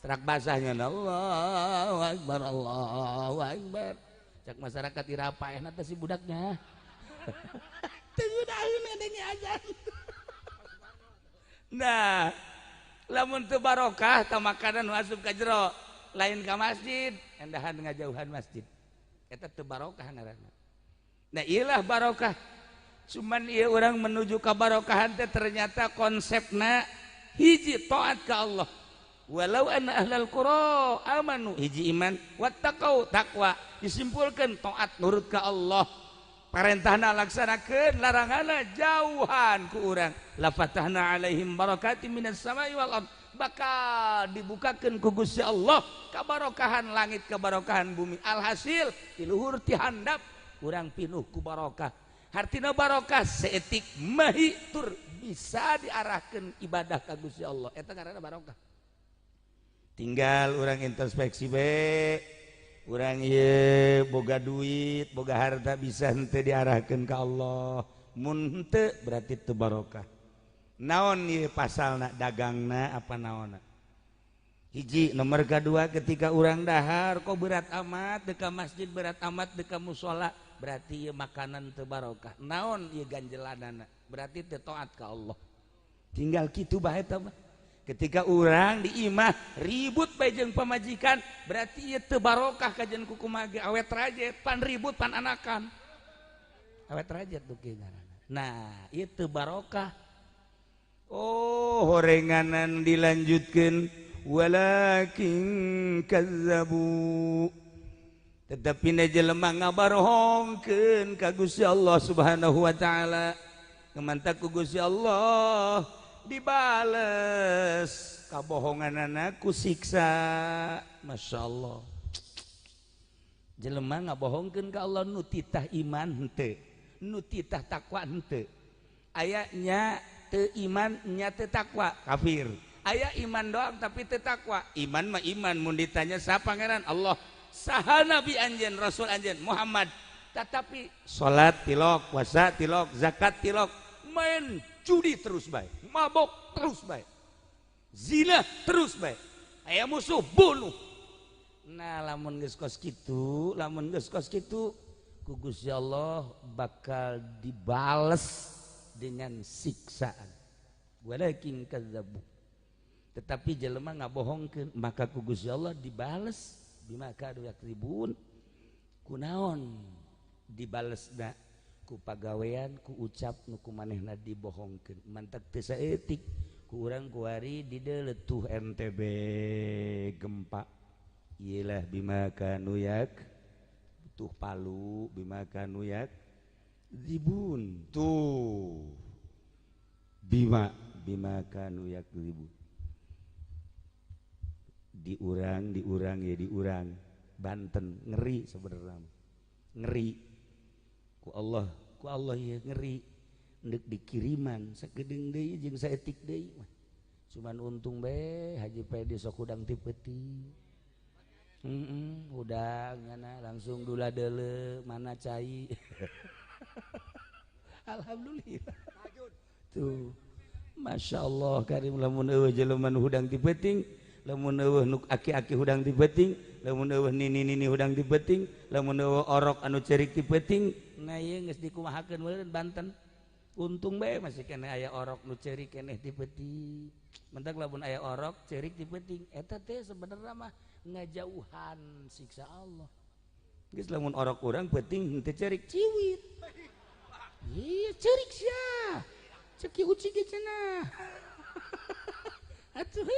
Serak basahnya Allahu akbar Allahu akbar. Cak masyarakat irapa enak teh si budaknya. Teu daeun adanya azan. Nah, lamun teu barokah ta makanan nu asup ka jero, lain ka masjid, endahan ngajauhan masjid. Eta teu barokah ngaranna. Nah, ieulah barokah. Cuman ieu urang menuju ka barokahan teh ternyata konsepna hiji taat ka Allah. Walau anna ahlal qura amanu hiji iman wattaqau taqwa disimpulkan taat nurut ka Allah. Parentahna laksanakeun, laranganna jauhan ku urang. La fatahna alaihim barakatim minas samai wal ard. Bakal dibukakeun ku Gusti Allah kabarokahan langit, kabarokahan bumi. Alhasil ti luhur ti handap urang pinuh ku barokah. Hartina barokah seetik mahi tur bisa diarahkeun ibadah ka Gusti Allah. Eta ngaranna barokah. Tinggal urang introspeksi be. Urang ieu boga duit, boga harta bisa henteu diarahkeun ka Allah. Mun henteu berarti teu barokah. Naon ieu pasalna dagangna apa naonna? Hiji nomor kedua ketika urang dahar kok berat amat deuk ka masjid, berat amat deuk ka musala, berarti ieu makanan teu barokah. Naon ieu ganjelanana? Berarti teu taat ka Allah. Tinggal kitu bae eta mah. Ketika urang di imah ribut bae jeung pamajikan, berarti ieu teu barokah kajian kukumaha ge awet rajet pan ribut pan anakan. Awet rajet duki ngaranna. Nah, ieu teu barokah. Oh, horenganan dilanjutkeun walakin kazzabu. Tetapi na jelema ngabarohongkeun ka Gusti Allah Subhanahu wa taala. Kemantak ku Gusti Allah dibales kabohonganana ku siksa. Masya Allah. Jelema ngabohongkeun ka Allah nu titah iman henteu, nu titah takwa henteu. Aya nya teu iman nya teu takwa, kafir. Aya iman doang tapi teu takwa. Iman mah iman, mun ditanya saha pangeran Allah, saha nabi anjeun, rasul anjeun Muhammad. Tetapi salat tilok, puasa tilok, zakat tilok, main judi terus bae, mabok terus bae, zina terus bae, aya musuh bunuh. Nah lamun geus kos kitu, lamun geus kos kitu ku Gusti Allah bakal dibales dengan siksaan. Walakin kadzabu. Tetapi jelema ngabohongkeun, maka ku Gusti Allah dibales bima kanu yakribun. Kunaon dibalesna? Ku pagawean, ku ucap nu ku manehna dibohongkeun. Mantak teu saeutik ku urang kuari di letuh NTB gempa. Iyalah bima kanu yak tuh Palu bima kanu yak ribun tuh bima bima kanu yak ribun. Diurang diurang ya diurang Banten ngeri sebenarnya, ngeri ku Allah ya ngeri ndek dikiriman sakedeung deui jeung saeutik deui mah. Cuman untung bae Haji Pedi sok hudang ti peuting. Hudang ngana langsung dula deuleu mana cai. Alhamdulillah. Tuh. Masya Allah karim lamun eueuh jelema nu hudang ti peuting, lamun eueuh nu aki-aki hudang ti peuting, lamun eueuh nini-nini hudang ti peuting, lamun eueuh orok anu cerik ti peuting, nah ieu geus dikumahakeun meureun Banten. Untung bae masih keneh aya orok nu cerik keneh ti peuting. Mentak lamun aya orok cerik ti peuting, eta teh sebenarnya mah ngajauhan siksa Allah. Geus lamun orok urang peuting henteu cerik ciwit. Iya cerik sia. Ceki uci ge cenah. Atuh.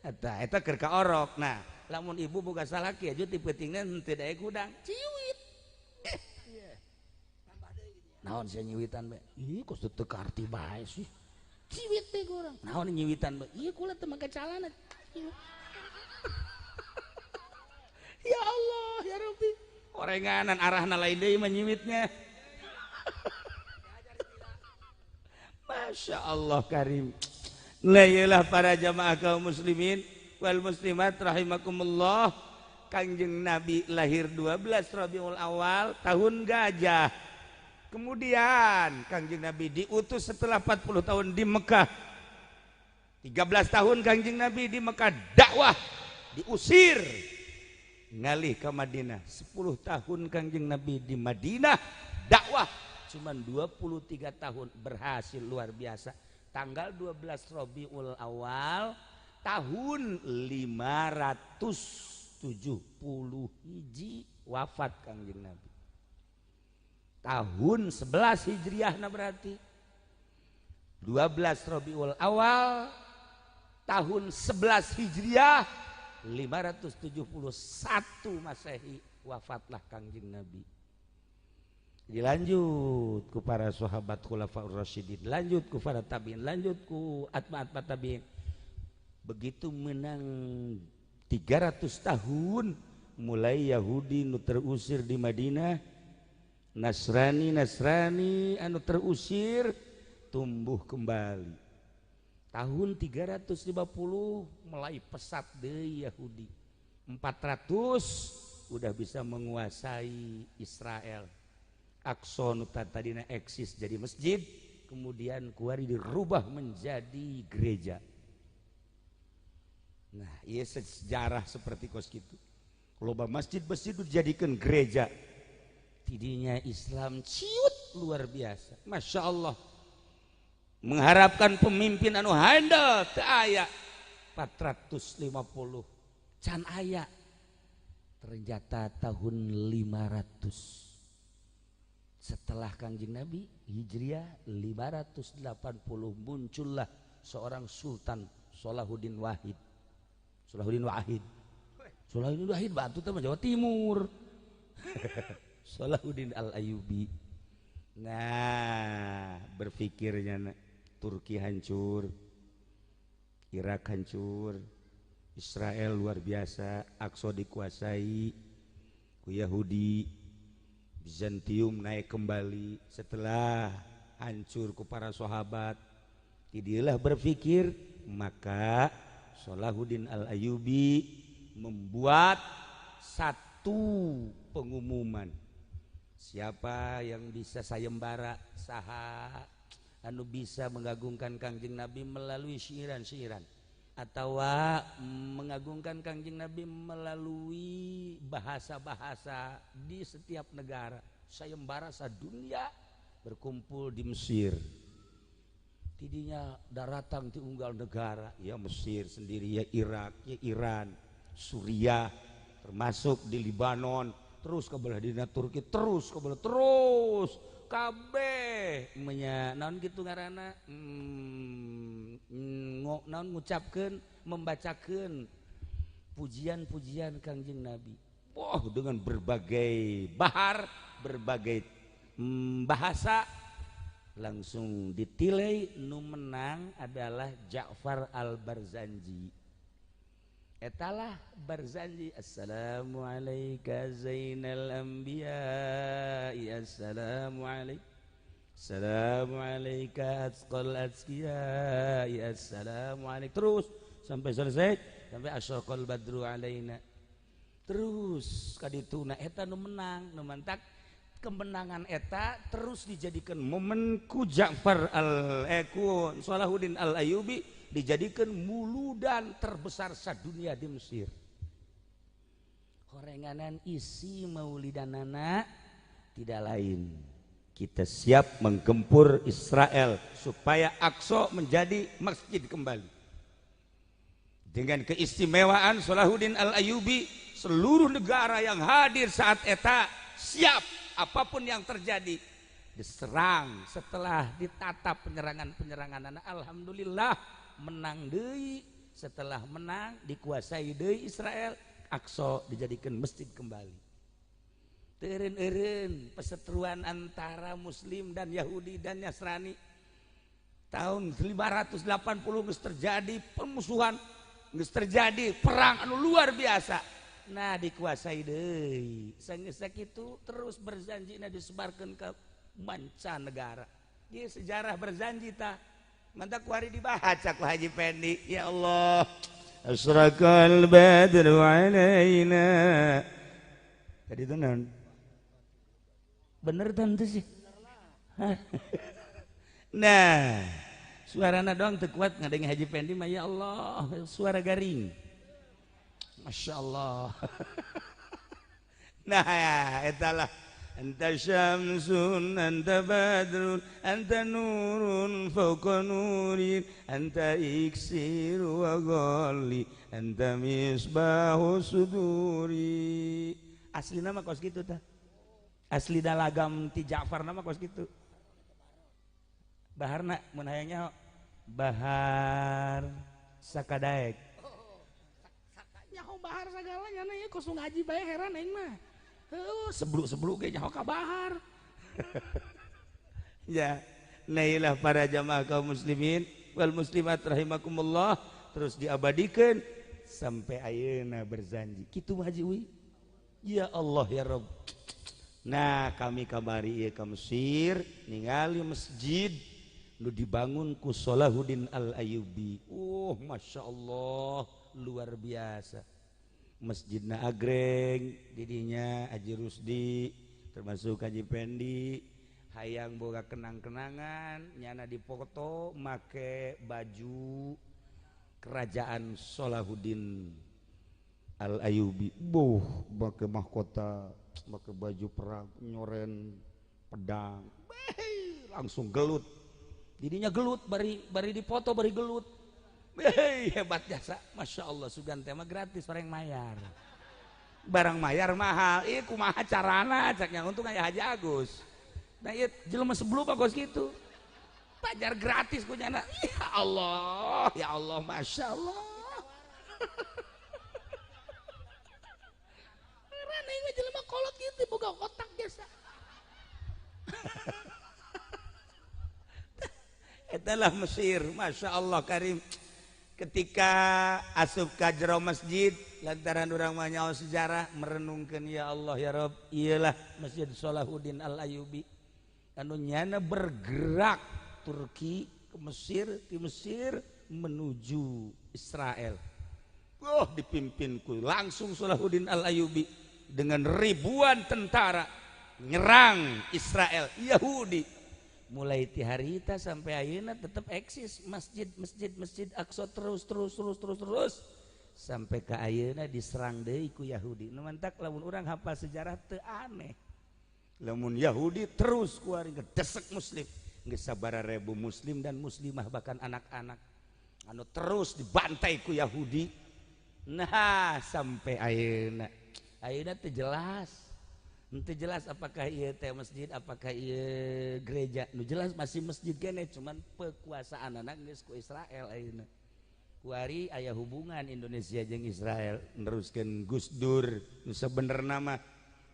Eta eta keur ka orok. Nah, lamun ibu boga salaki aja ti peutingna henteu daek hudang, ciwit. Naon sia nyiwitan bae? Ih, kos teu kaarti bae sih. Ciwit teh urang. Naon nyiwitan bae? Ieu kula teu make calana. Ya Allah, ya Rabbi. Orenganan arahna lain deui mah nyiwitnya. Masya Allah karim. Nah iyalah para jamaah kaum muslimin wal muslimat rahimakumullah. Kangjeng Nabi lahir 12 Rabiul Awal tahun gajah. Kemudian Kangjeng Nabi diutus setelah 40 tahun di Mekah. 13 tahun Kangjeng Nabi di Mekah dakwah, diusir, ngalih ke Madinah. 10 tahun Kangjeng Nabi di Madinah dakwah, cuman 23 tahun berhasil luar biasa. Tanggal 12 Rabiul Awal tahun 570 Hiji wafat Kangjeng Nabi. Tahun 11 Hijriah nah berarti 12 Rabiul Awal tahun 11 Hijriah 571 Masehi wafatlah Kangjeng Nabi. Dilanjut ku para sahabat khulafaur rasyidin, lanjut ku para tabiin, lanjut ku atma-atma tabiin. Begitu menang 300 tahun mulai Yahudi nu terusir di Madinah, Nasrani Nasrani anu terusir tumbuh kembali. Tahun 350 mulai pesat deui Yahudi. 400 udah bisa menguasai Israel. Aqsa nu tadina eksis jadi masjid, kemudian kuari dirubah menjadi gereja. Nah, ieu sejarah seperti kos kitu. Loba masjid-masjid dijadikan gereja. Tidinya Islam ciut luar biasa. Masya Allah. Mengharapkan pemimpin anu handal teu aya. 450 can aya. Ternyata tahun 500 setelah Kangjeng Nabi Hijriah 580 muncullah seorang sultan Salahuddin Wahid. Salahuddin Wahid. Salahuddin Wahid Batu teh Jawa Timur. Salahuddin Al-Ayyubi. Nah, berpikirnya Turki hancur, Irak hancur, Israel luar biasa, Aqsa dikuasai ku Yahudi, Bizantium naik kembali setelah hancur ku para sahabat. Tidilah berpikir, maka Salahuddin Al-Ayyubi membuat satu pengumuman. Siapa yang bisa sayembara, saha anu bisa mengagungkan Kangjeng Nabi melalui syiiran-syiiran atau mengagungkan Kangjeng Nabi melalui bahasa-bahasa di setiap negara, sayembara sadunia berkumpul di Mesir. Tidinya daratang di unggal negara, ya Mesir sendiri, ya Irak, ya Iran, Suriah, termasuk di Libanon, terus ke belah dina Turki, terus ke belah, terus kabeh menya naon kitu ngaranna, naon ngucapkeun, membacakeun pujian-pujian Kangjeng Nabi. Wah, dengan berbagai bahar, berbagai bahasa, langsung ditilai nu menang adalah Ja'far al-Barzanji. Etalah Barzanji, assalamualaikum zainal anbiya, assalamualaikum, assalamualaikum atqal atqiya, assalamualaikum, terus sampai selesai, sampai asyraqal badru alaina. Terus kadituna eta nu menang, nu mantak kemenangan eta terus dijadikan momen ku Ja'far al-Eku Salahuddin Al-Ayyubi dijadikan muludan terbesar sadunia di Mesir. Horenganan isi maulidanana tidak lain kita siap menggempur Israel supaya Aqsa menjadi masjid kembali. Dengan keistimewaan Salahuddin Al-Ayyubi, seluruh negara yang hadir saat eta siap apapun yang terjadi diserang. Setelah ditata penyerangan-penyerangan, alhamdulillah menang deui. Setelah menang dikuasai deui Israel, Aqsa dijadikan masjid kembali. Teureun-eureun perseteruan antara Muslim dan Yahudi dan Nasrani tahun 580 geus terjadi permusuhan, geus terjadi perang anu luar biasa. Nah, dikuasai deui. Sanggeus sakitu terus Barzanjina disebarkan ke mancanegara. Ieu sejarah Barzanji tah. Mantak kuari dibaca ku Haji Pendi. Ya Allah. Asraqal badru alaina. Tadi itu naon? Bener tentu sih. Nah, suarana doang teu kuat ngadenge Haji Pendi mah, ya Allah, suara garing. Masya Allah. Nah, etalah anta syamsun, anta badrun, anta nurun fawqa nurin, anta iksir wa ghalli, anta misbahu suduri. Asli nama kos gitu tah. Asli dalagam ti Ja'far nama kos gitu. Baharna mun hayangnya bahar sakadaek. Nyaho bahar sagalanya na ieu kos ngaji bae heran aing mah. Heuh, sebluk-sebluk ge nyaho ka bahar. Ya, nailah para jamaah kaum muslimin wal muslimat rahimakumullah, terus diabadikan sampai ayeuna Barzanji. Kitu Haji Uwi. Ya Allah ya Rabb. Nah, kami kamari ieu ka Mesir ningali masjid nu dibangun ku Salahuddin Al-Ayyubi. Oh, Masya Allah, luar biasa. Masjidna agreng, didinya Haji Rusdi termasuk Haji Pendi hayang boga kenang-kenangan nyana dipoto make baju kerajaan Salahuddin Al-Ayyubi. Buh, make mahkota, make baju perang, nyoren pedang. Beh, langsung gelut. Didinya gelut, bari bari dipoto bari gelut. Hei, hebat jasa, Masya Allah, sugan tema gratis orang mayar. Barang mayar mahal, ih kumaha carana, caknya untung aya Haji Agus. Nah ieu jelema sebelum bagus gitu. Pajar gratis ku nyana. Ya Allah, Masya Allah. Heran aing mah jelema kolot gitu. teu boga otak biasa. Etalah Mesir, Masya Allah Karim. Ketika asup ka jero masjid lantaran urang mah nyaho sejarah merenungkeun ya Allah ya Rabb, iyalah Masjid Salahuddin Al-Ayyubi anu nyana bergerak Turki ke Mesir, di Mesir menuju Israel. Oh, dipimpin ku langsung Salahuddin Al-Ayyubi dengan ribuan tentara nyerang Israel Yahudi. Mulai ti harita sampai ayeuna tetap eksis masjid masjid masjid Aqsa terus terus terus terus terus sampai ke ayeuna diserang deui ku Yahudi. Nu mantak lamun urang hafal sejarah teu aneh. Lamun Yahudi terus kuari ngedesek muslim, geus sabaraha ribu muslim dan muslimah bahkan anak-anak anu terus dibantai ku Yahudi. Nah, sampai ayeuna. Ayeuna teu jelas. Itu jelas apakah ieu teh masjid, apakah ieu gereja. Nu jelas masih masjid kene, cuman kekuasaan anak geus ku Israel ayeuna. Kuari aya hubungan Indonesia jeung Israel neruskeun Gus Dur. Nu sabenerna mah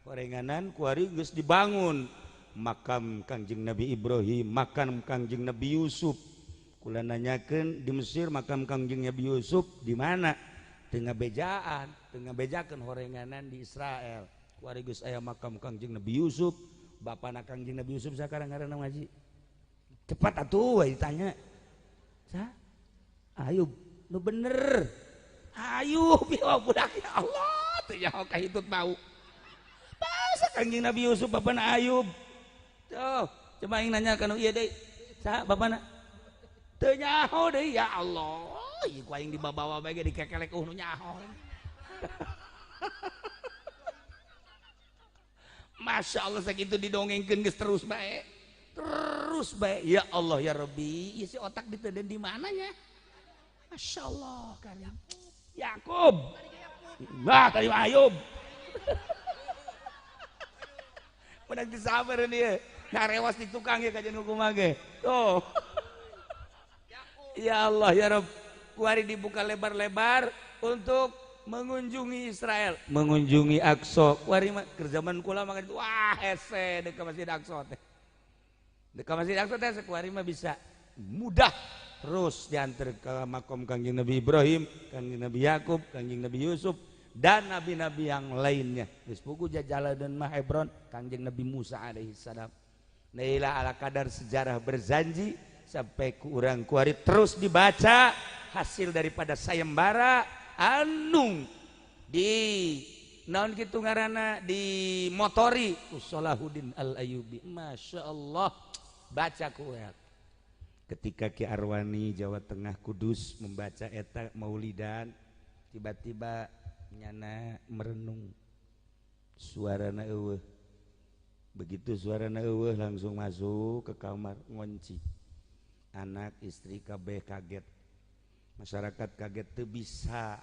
horenganan kuari geus dibangun makam Kangjeng Nabi Ibrahim, makam Kangjeng Nabi Yusuf. Kula nanyakeun di Mesir makam Kangjeng Nabi Yusuf di mana? Teu ngabejaan, teu ngabejakeun horenganan di Israel. Kuari geus aya makam Kangjeng Nabi Yusuf, bapana Kangjeng Nabi Yusuf sakarang ngaranna ngaji. Cepat atuh we ditanya. Sa? Ayub, nu bener. Ayub ya budak ya Allah, teu nyaho ka hitut bau. Basa Kangjeng Nabi Yusuf bapana Ayub. Tuh, coba aing nanya ka nu ieu deui. Saha bapana? Teu nyaho deui ya Allah. Ieu ku aing dibabawa bae ge dikekelek nu nyaho. Masya Allah sakitu didongengkeun geus terus bae. Terus bae. Ya Allah ya Rabbi, isi otak diteden di mananya? Masya Allah karim. Yakub. Bah tadi Ayub. Menang disabar ieu. Ngarewas di tukang ye kajian hukum ge. Tuh. Ya Allah ya Rabb, kuari dibuka lebar-lebar untuk mengunjungi Israel, mengunjungi Aqsa. Kuari mah keur zaman kula mah wah hese deuk ka Masjid Aqsa teh. Deuk ka Masjid Aqsa teh kuari mah bisa mudah terus diantar ke makom Kangjeng Nabi Ibrahim, Kangjeng Nabi Yakub, Kangjeng Nabi Yusuf dan nabi-nabi yang lainnya. Geus pugu jajaladeun mah Hebron Kangjeng Nabi Musa alaihi salam. Naila ala kadar sejarah berzanji sampai ku urang kuari terus dibaca hasil daripada sayembara anung di naon kitu ngaranna di motori ku Salahuddin Al-Ayyubi. Masya Allah baca ku ketika Ki Arwani Jawa Tengah Kudus membaca eta maulidan tiba-tiba nyana merenung suarana eueuh. Begitu suarana eueuh langsung masuk ke kamar ngonci. Anak istri kabeh kaget, masyarakat kaget, teu bisa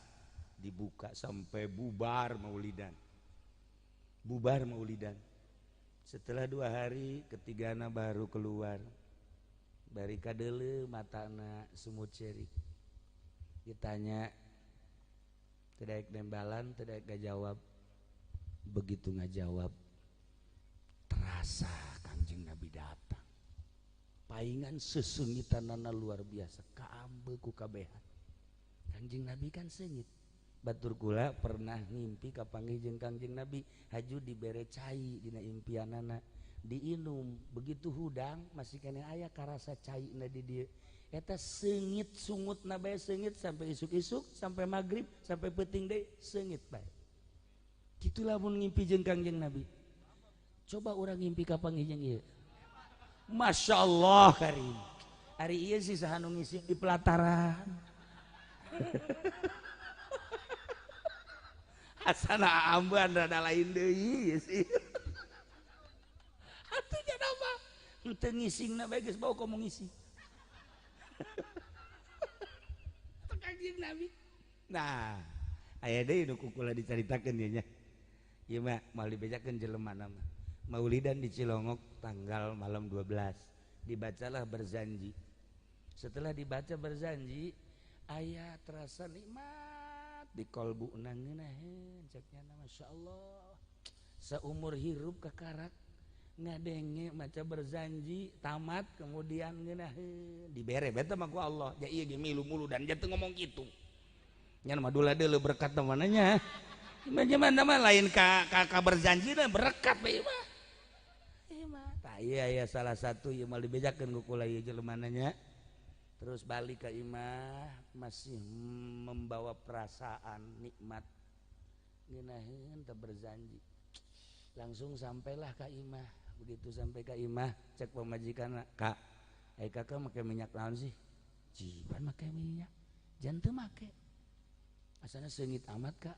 dibuka sampai bubar maulidan. Bubar maulidan. Setelah 2 hari ketigana baru keluar. Bari kadeuleu matana sumut cerik. Ditanya teu daek nembalan, teu daek ngajawab. Begitu ngajawab terasa Kangjeng Nabi datang. Paingan sesengitanana luar biasa, kaambe ku kabehan. Kangjeng Nabi kan seungit. Batur kula pernah ngimpi kapanggih jeung Kangjeng Nabi, haju dibere cai dina impianana, diinum, begitu hudang masih keneh aya karasa caina di dieu. Eta seungit sungutna bae seungit sampai isuk-isuk, sampai magrib, sampai peuting deui seungit bae. Kitu lamun ngimpi jeung Kangjeng Nabi. Coba urang ngimpi kapanggih jeung ieu. Masya Allah karim. Hari ieu sih saha nu ngisi di pelataran. Asana amban rada lain deui sih. Atuh nya mah henteu ngisingna bae geus bau komo ngisi. Teu Kangjeng Nabi. Nah, aya deui nu ku kula dicaritakeun ieu nya. Ieu mah moal dibejakeun jelema mah. Maulidan di Cilongok tanggal malam 12 dibacalah berzanji. Setelah dibaca berzanji aya terasa nikmat di kolbu nangeunaheun ceknya, Masya Allah. Seumur hirup kakarak ngadenge maca berzanji tamat kemudian ngeunaheun dibere beta mah ku Allah. Ja ieu ge milu mulu dan jatuh ngomong kitu. Nya mah dula deuleu berkat mananya. Mana mah lain ka berzanji dah berkat bae mah. Ieu mah tah ieu aya salah satu ieu mah dibejakeun ku kula ieu jelema nya. Terus balik ke imah masih membawa perasaan nikmat ngeunaheun teu berzanji. Langsung sampailah ke imah. Begitu sampai ke imah cek pamajikanna, "Kak, ai kakak make minyak naon sih?" "Jiban make minyak." "Jan teu make." "Asana seungit amat, Kak."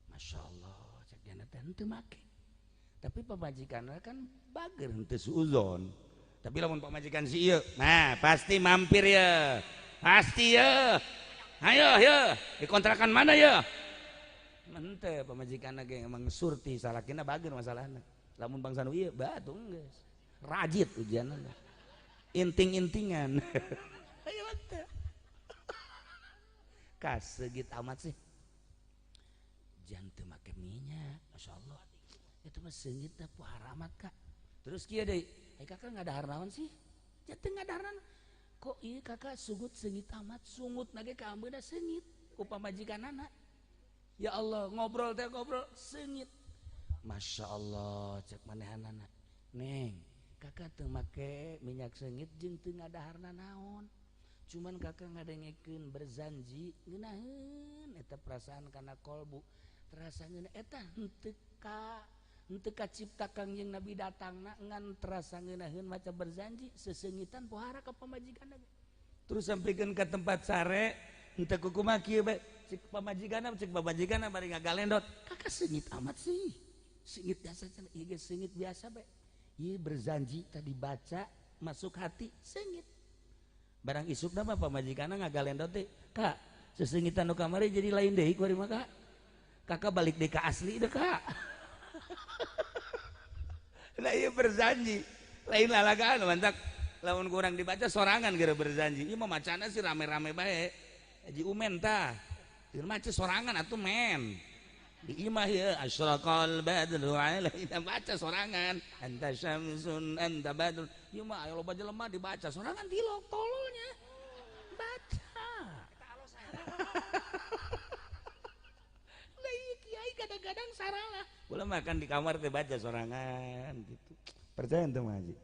"Masya Allah, cek jana teh henteu make." Tapi pamajikanna kan bager henteu suuzon. Tapi lamun pamajikan si ieu, nah pasti mampir ya. Pasti ya. Ayo ya, di kontrakan mana ya? Henteu pamajikanna ge emang surti salakina bager masalahna. Lamun bangsa nu ieu batu geus. Rajit ujianna. Inting-intingan. Ayo henteu. Kasegit amat sih. Jangan teu make minyak, Masya Allah. Itu mah seungit teh pohara amat, Kak. Terus kieu deui, ai kakak ngadahar naon sih? Jatuh ngadahar naon? Kok ieu kakak sugut seungit amat, sungut nage ka ambeuna seungit ku pamajikanana. Ya Allah, ngobrol teh ngobrol seungit. Masya Allah, cek manehanana. Neng, kakak teu make minyak seungit jeung teu ngadaharna naon. Cuman kakak ngadengekeun berzanji ngeunaheun eta perasaan kana kolbu. Terasa ngeunah eta henteu ka henteu kacipta Kangjeng Nabi datangna ngan terasa ngeunaheun maca berzanji seseungitan pohara ka pamajikanna. Terus sampikeun ka tempat sare henteu kukumaha kieu bae cek pamajikanna bari ngagalendot, "Kakak seungit amat sih." Seungit biasa cenah, ieu ge seungit biasa bae. Ieu berzanji tadi baca masuk hati seungit. Barang isukna mah pamajikanna ngagalendot teh, "Kak, seseungitan nu kamari jadi lain deui kuari mah, Kak. Kakak balik deui ka asli deh, Kak." Lah ieu berzanji, lain lalagaan mantak lamun kurang dibaca sorangan gara berzanji. Ieu mah macana sih rame-rame bae. Haji Umen tah. Ieu maca sorangan atuh men. Di imah ieu asyraqal badru alaina baca sorangan. Anta syamsun anta badrun. Ieu mah aya loba jelema dibaca sorangan tilok tololnya. Baca. Kadang-kadang saralah. Kula makan di kamar teh baca sorangan gitu. Percaya ente ngaji.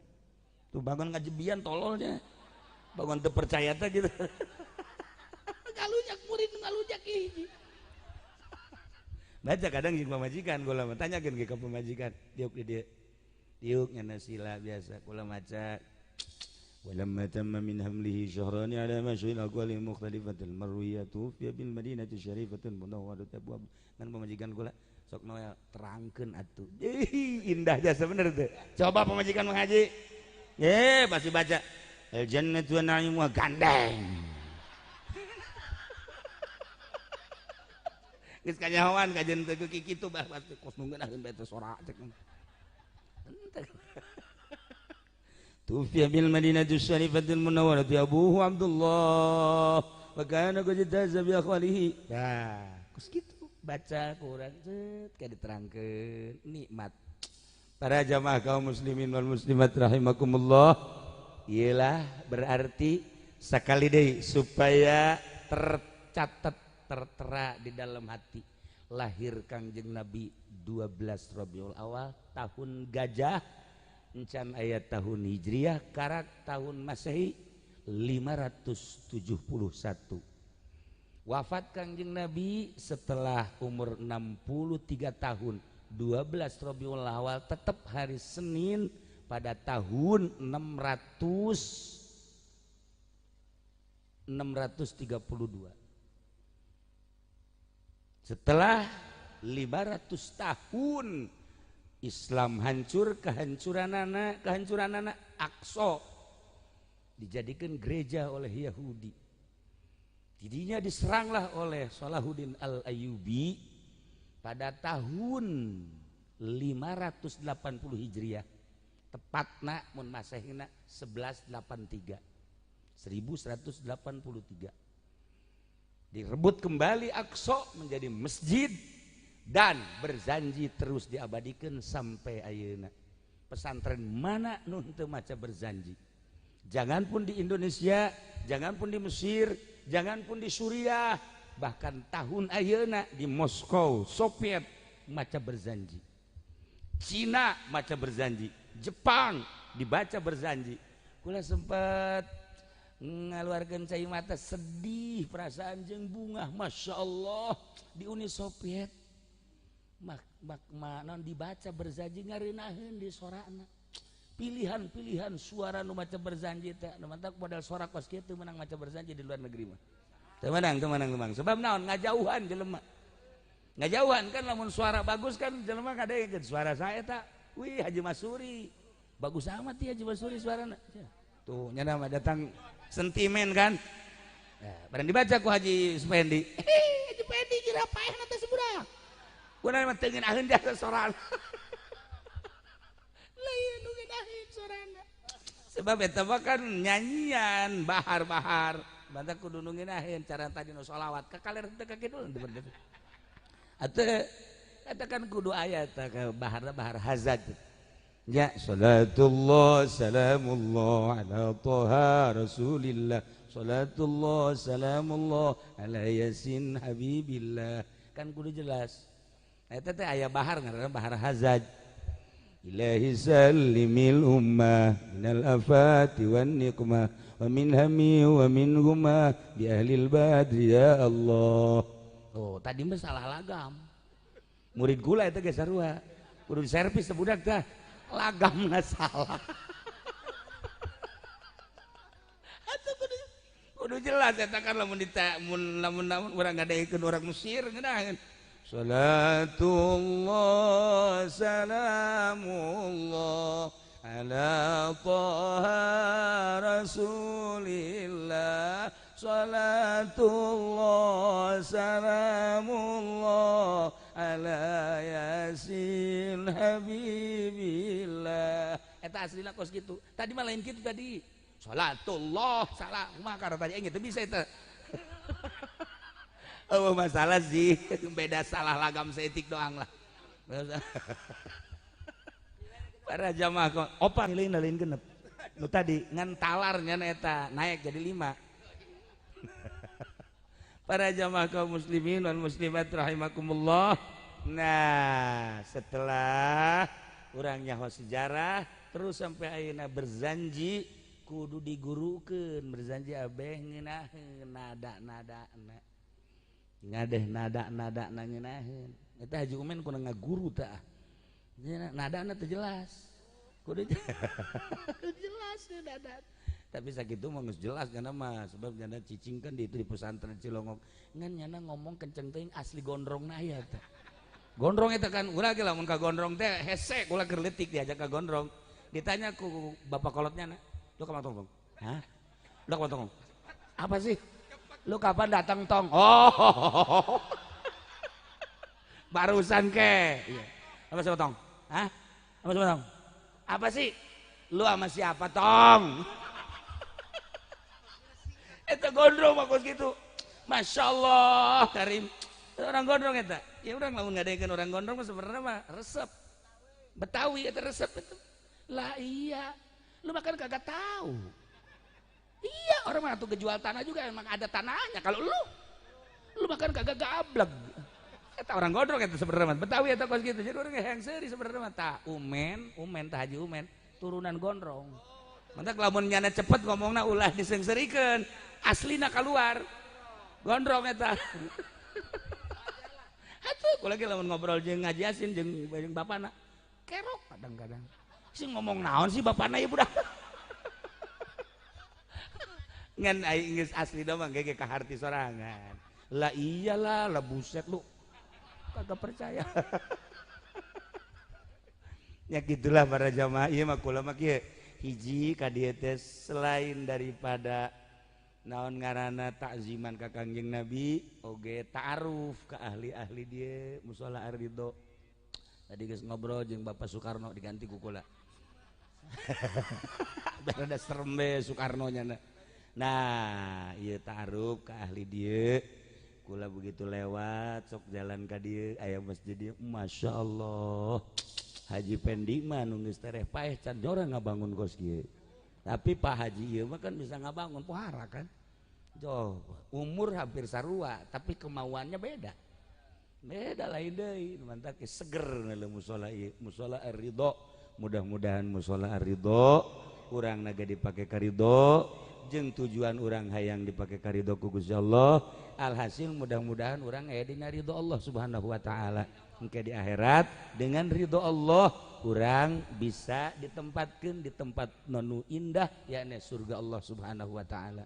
Tuh bangun ngajebian tololnya. Bangun teu percaya teh gitu. Ngalujak murid ngalujak hiji. Baca kadang jeung pamajikan kula mah tanyakeun ge ka pamajikan. Diuk di dieu. Diuk nya sila biasa kula maca. Walamma tamma min hamlihi syahrani ala ma syuhil aqwali mukhtalifatil marwiyah tufiya bil madinati syarifatil munawwarah abwab. Kan pamajikan kula sok noel terangkeun atuh. Indah jasa bener teh. Coba pamajikan mengaji. Pasti baca al jannatu wa na'imuha gandeng. Geus kanyahoan kajen teu kitu bah pasti kos nu ngeunaheun bae teh sora cek. Henteu. Tufiya bil madinati syarifatil munawwarah abuhu Abdullah wa kana qad jaza bi akhwalihi. Nah, kos kitu baca kurang cet kayak diterangkeun nikmat. Para jamaah kaum muslimin wal muslimat rahimakumullah. Iyalah berarti sekali deui supaya tercatat tertera di dalam hati. Lahir Kangjeng Nabi 12 Rabiul Awal tahun gajah encan ayat tahun Hijriah karak tahun Masehi 571. Wafat Kangjeng Nabi setelah umur 63 tahun 12 Rabiul Awal tetap hari Senin pada tahun 632. Setelah 500 tahun Islam hancur, kehancuran anak Aqsa dijadikan gereja oleh Yahudi. Jadinya diseranglah oleh Salahuddin Al-Ayyubi pada tahun 580 Hijriah, tepatna mun Masehina 1183. 1183. Direbut kembali Aqsa menjadi masjid. Dan berzanji terus diabadikan sampai ayeuna. Pesantren mana nu teu maca berzanji? Jangan pun di Indonesia, jangan pun di Mesir, jangan pun di Suriah, bahkan tahun ayeuna di Moskow, Soviet maca berzanji. Cina maca berzanji, Jepang dibaca berzanji. Kula sempat ngaluarkeun cai mata sedih perasaan jeung bungah, Masya Allah di Uni Soviet mak mak ma, non dibaca berzanji ngareunaheun di sorana. Pilihan-pilihan suara nu maca berzanji teh nu mantak modal suara kos kitu menang maca berzanji di luar negeri mah. Teu menang, teu menang, teu menang. Sebab naon ngajauhan jelema. Ngajauhan kan lamun suara bagus kan jelema kadegeun suara saya tak. Wih Haji Masuri. Bagus amat ya Haji Masuri suarana. Tuh nya mah datang sentimen kan. Nah, barang dibaca ku Haji Supendi. Haji Supendi kira paehna teh sebudak. Kunaon mah teu ngeunaheun jasa sorana. Lain nu ngeunaheun sorana. Sebab eta mah kan nyanyian bahar-bahar. Bantak kudu nu ngeunaheun cara tadi nu sholawat ka kaler teu ka kidul bener. Atuh eta kan kudu aya tah baharna bahar hazaj. Ya salatullah salamullah ala taha rasulillah salatullah salamullah ala yasin habibillah kan kudu jelas. Eta teh aya bahar ngaranna bahar hazaj. Ilahi sallimil ummah minal afati wan niqmah wa min hami wa min gumah bi ahlil badri ya Allah. Oh, tadi mah salah lagam. Murid gula eta ge sarua. Kudu servis sebudak tah. Lagamna salah. Atuh kudu jelas eta kan lamun lamun lamun urang ngadekeun urang Mesir ngeunaheun. Salatullah salamullah ala taha rasulillah salatullah salamullah ala yasin habibillah. Eta aslina kos kitu. Tadi mah lain kitu tadi. Salatullah salah kumaha karena tadi aing teu bisa eta. Oh masalah sih, beda salah lagam seetik doang lah. Para jamaah kok opat lain lain genep. Nu tadi ngan talarnya eta naik jadi 5. Para jamaah kaum muslimin dan muslimat rahimakumullah. Nah, setelah urang nyaho sejarah terus sampai ayeuna berzanji kudu digurukeun berzanji abeh ngeunaheun nada-nadana. Ngadeh nada-nada ngeunaheun. Eta Haji Umen kudu ngaguru tah. Nadana teu jelas. Kudu jelas nada. Tapi sakitu mah geus jelas nyana mah sebab nyana cicing kan di itu di pesantren Cilongok. Ngan nyana ngomong kenceng teuing asli gondrongna aya teh. Gondrong eta kan urang ge lamun ka gondrong teh hese kula keur leutik diajak ka gondrong. Ditanya ku bapak kolotnya na, "Lu kapan tong?" Hah? Lu kapan tong? Apa sih? Lu kapan datang tong? Oh. Barusan ke. Iya. Apa siapa tong? Hah? Apa siapa tong? Apa sih? Lu sama siapa tong? Eta gondrong bagus gitu. Masya Allah, Karim. Orang gondrong eta. Ya urang lamun ngadekeun orang gondrong mah sebenarnya mah resep. Betawi eta resep itu. Lah iya. Lu makan kagak tahu. Iya, orang mah tuh ngejual tanah juga emang ada tanahnya. Kalau lu makan kagak gablek. Eta orang gondrong eta sebenarnya mah. Betawi eta kos gitu. Jadi urang hayang seuri sebenarnya mah tah Umen, Umen tah Haji Umen, turunan gondrong. Mantak lamun nyana cepet ngomongna ulah disengserikeun, aslina keluar. Gondrong eta. Atuh kula lagi lamun ngobrol jeung Haji Yasin jeung bapana. Kerok kadang-kadang. Sing ngomong naon sih bapana ieu budak. Ngan aing geus asli mah ge ka harti sorangan. Lah iyalah, lah buset lu. Kagak percaya. Ya gitulah para jamaah ieu mah kula mah kieu. Hiji ka dieu teh selain daripada naon ngaranna takziman ka Kangjeng Nabi oge ta'aruf ka ahli-ahli dieu musala Ar-Ridho. Tadi geus ngobrol jeung Bapak Soekarno diganti ku kula. Biar ada serem be Soekarno nya. Nah, ieu ta'aruf ka ahli dieu Kula begitu lewat sok jalan ka dieu, aya masjid dieu, Masya Allah. Haji Pendi mah nu geus tereh paeh can jora ngabangun kos kieu. Tapi Pak Haji ieu mah kan bisa ngabangun pohara kan. Jo, umur hampir sarua tapi kemauannya beda. Beda lain deui, mantak seger musola ieu, musola Ar-Ridho. Mudah-mudahan musola Ar-Ridho urang naga dipake karidho jeung tujuan urang hayang dipake karidho ku Gusti Allah. Alhasil mudah-mudahan urang aya dina ridho Allah Subhanahu wa taala. Engke di akhirat dengan ridho Allah urang bisa ditempatkan di tempat nu indah, yakni surga Allah Subhanahu wa taala.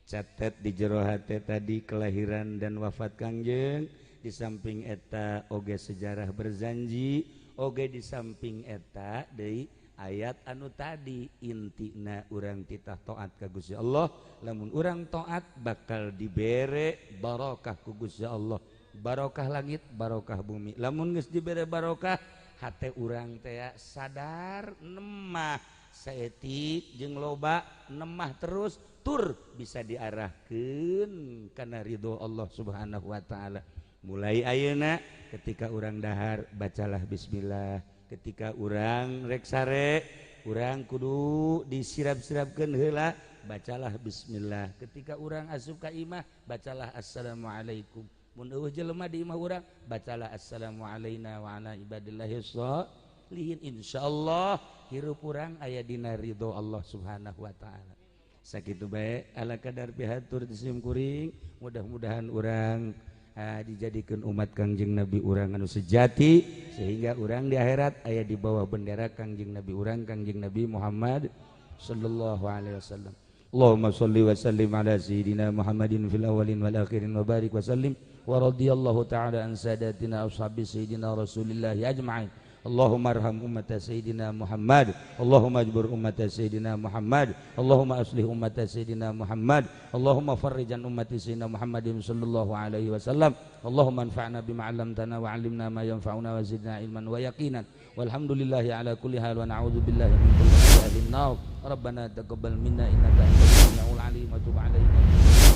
Catat di jero hate tadi kelahiran dan wafat Kangjeng, di samping eta oge sejarah Berzanji, oge di samping eta deui ayat anu tadi. Intina urang titah taat ka Gusti Allah. Lamun urang taat bakal dibere barokah ku Gusti Allah, barokah langit, barokah bumi. Lamun geus dibere barokah, hate urang teh sadar nemah saetik jeung loba, nemah terus tur bisa diarahkeun kana ridho Allah Subhanahu wa taala. Mulai ayeuna, ketika urang dahar bacalah bismillah. Ketika urang rek sare, urang kudu disirap-sirapkeun heula, bacalah bismillah. Ketika urang asup ka imah, bacalah assalamualaikum. Mun euweuh jelema di imah urang, bacalah assalamu alaina wa ala ibadillahi sholihin. Insyaallah hirup urang aya dina ridho Allah Subhanahu wa taala. Sakitu bae ala kadar pihatur di sim kuring. Mudah-mudahan urang dijadikan umat Kangjeng Nabi urang anu sejati, sehingga urang di akhirat aya di bawah bendera Kangjeng Nabi urang, Kangjeng Nabi Muhammad sallallahu alaihi wasallam. Allahumma shalli wa sallim ala sayyidina Muhammadin fil awwalin wal akhirin wa barik wa sallim wa radhiyallahu ta'ala an sadatina ashabi sayyidina Rasulillah ajma'in. Allahumma arham ummata sayyidina Muhammad. Allahumma ajbur ummata sayyidina Muhammad. Allahumma aslih ummata sayyidina Muhammad. Allahumma farrijan ummati sayyidina Muhammadin sallallahu alaihi wasallam. Allahumma anfa'na bima 'allamtana wa 'allimna ma yanfa'una wa zidna ilman wa yaqinan. Walhamdulillahi ala kulli hal wa na'udzu billahi min kulli ahlin nar. Rabbana taqabbal minna innaka antas samiul alim wa tub alaina.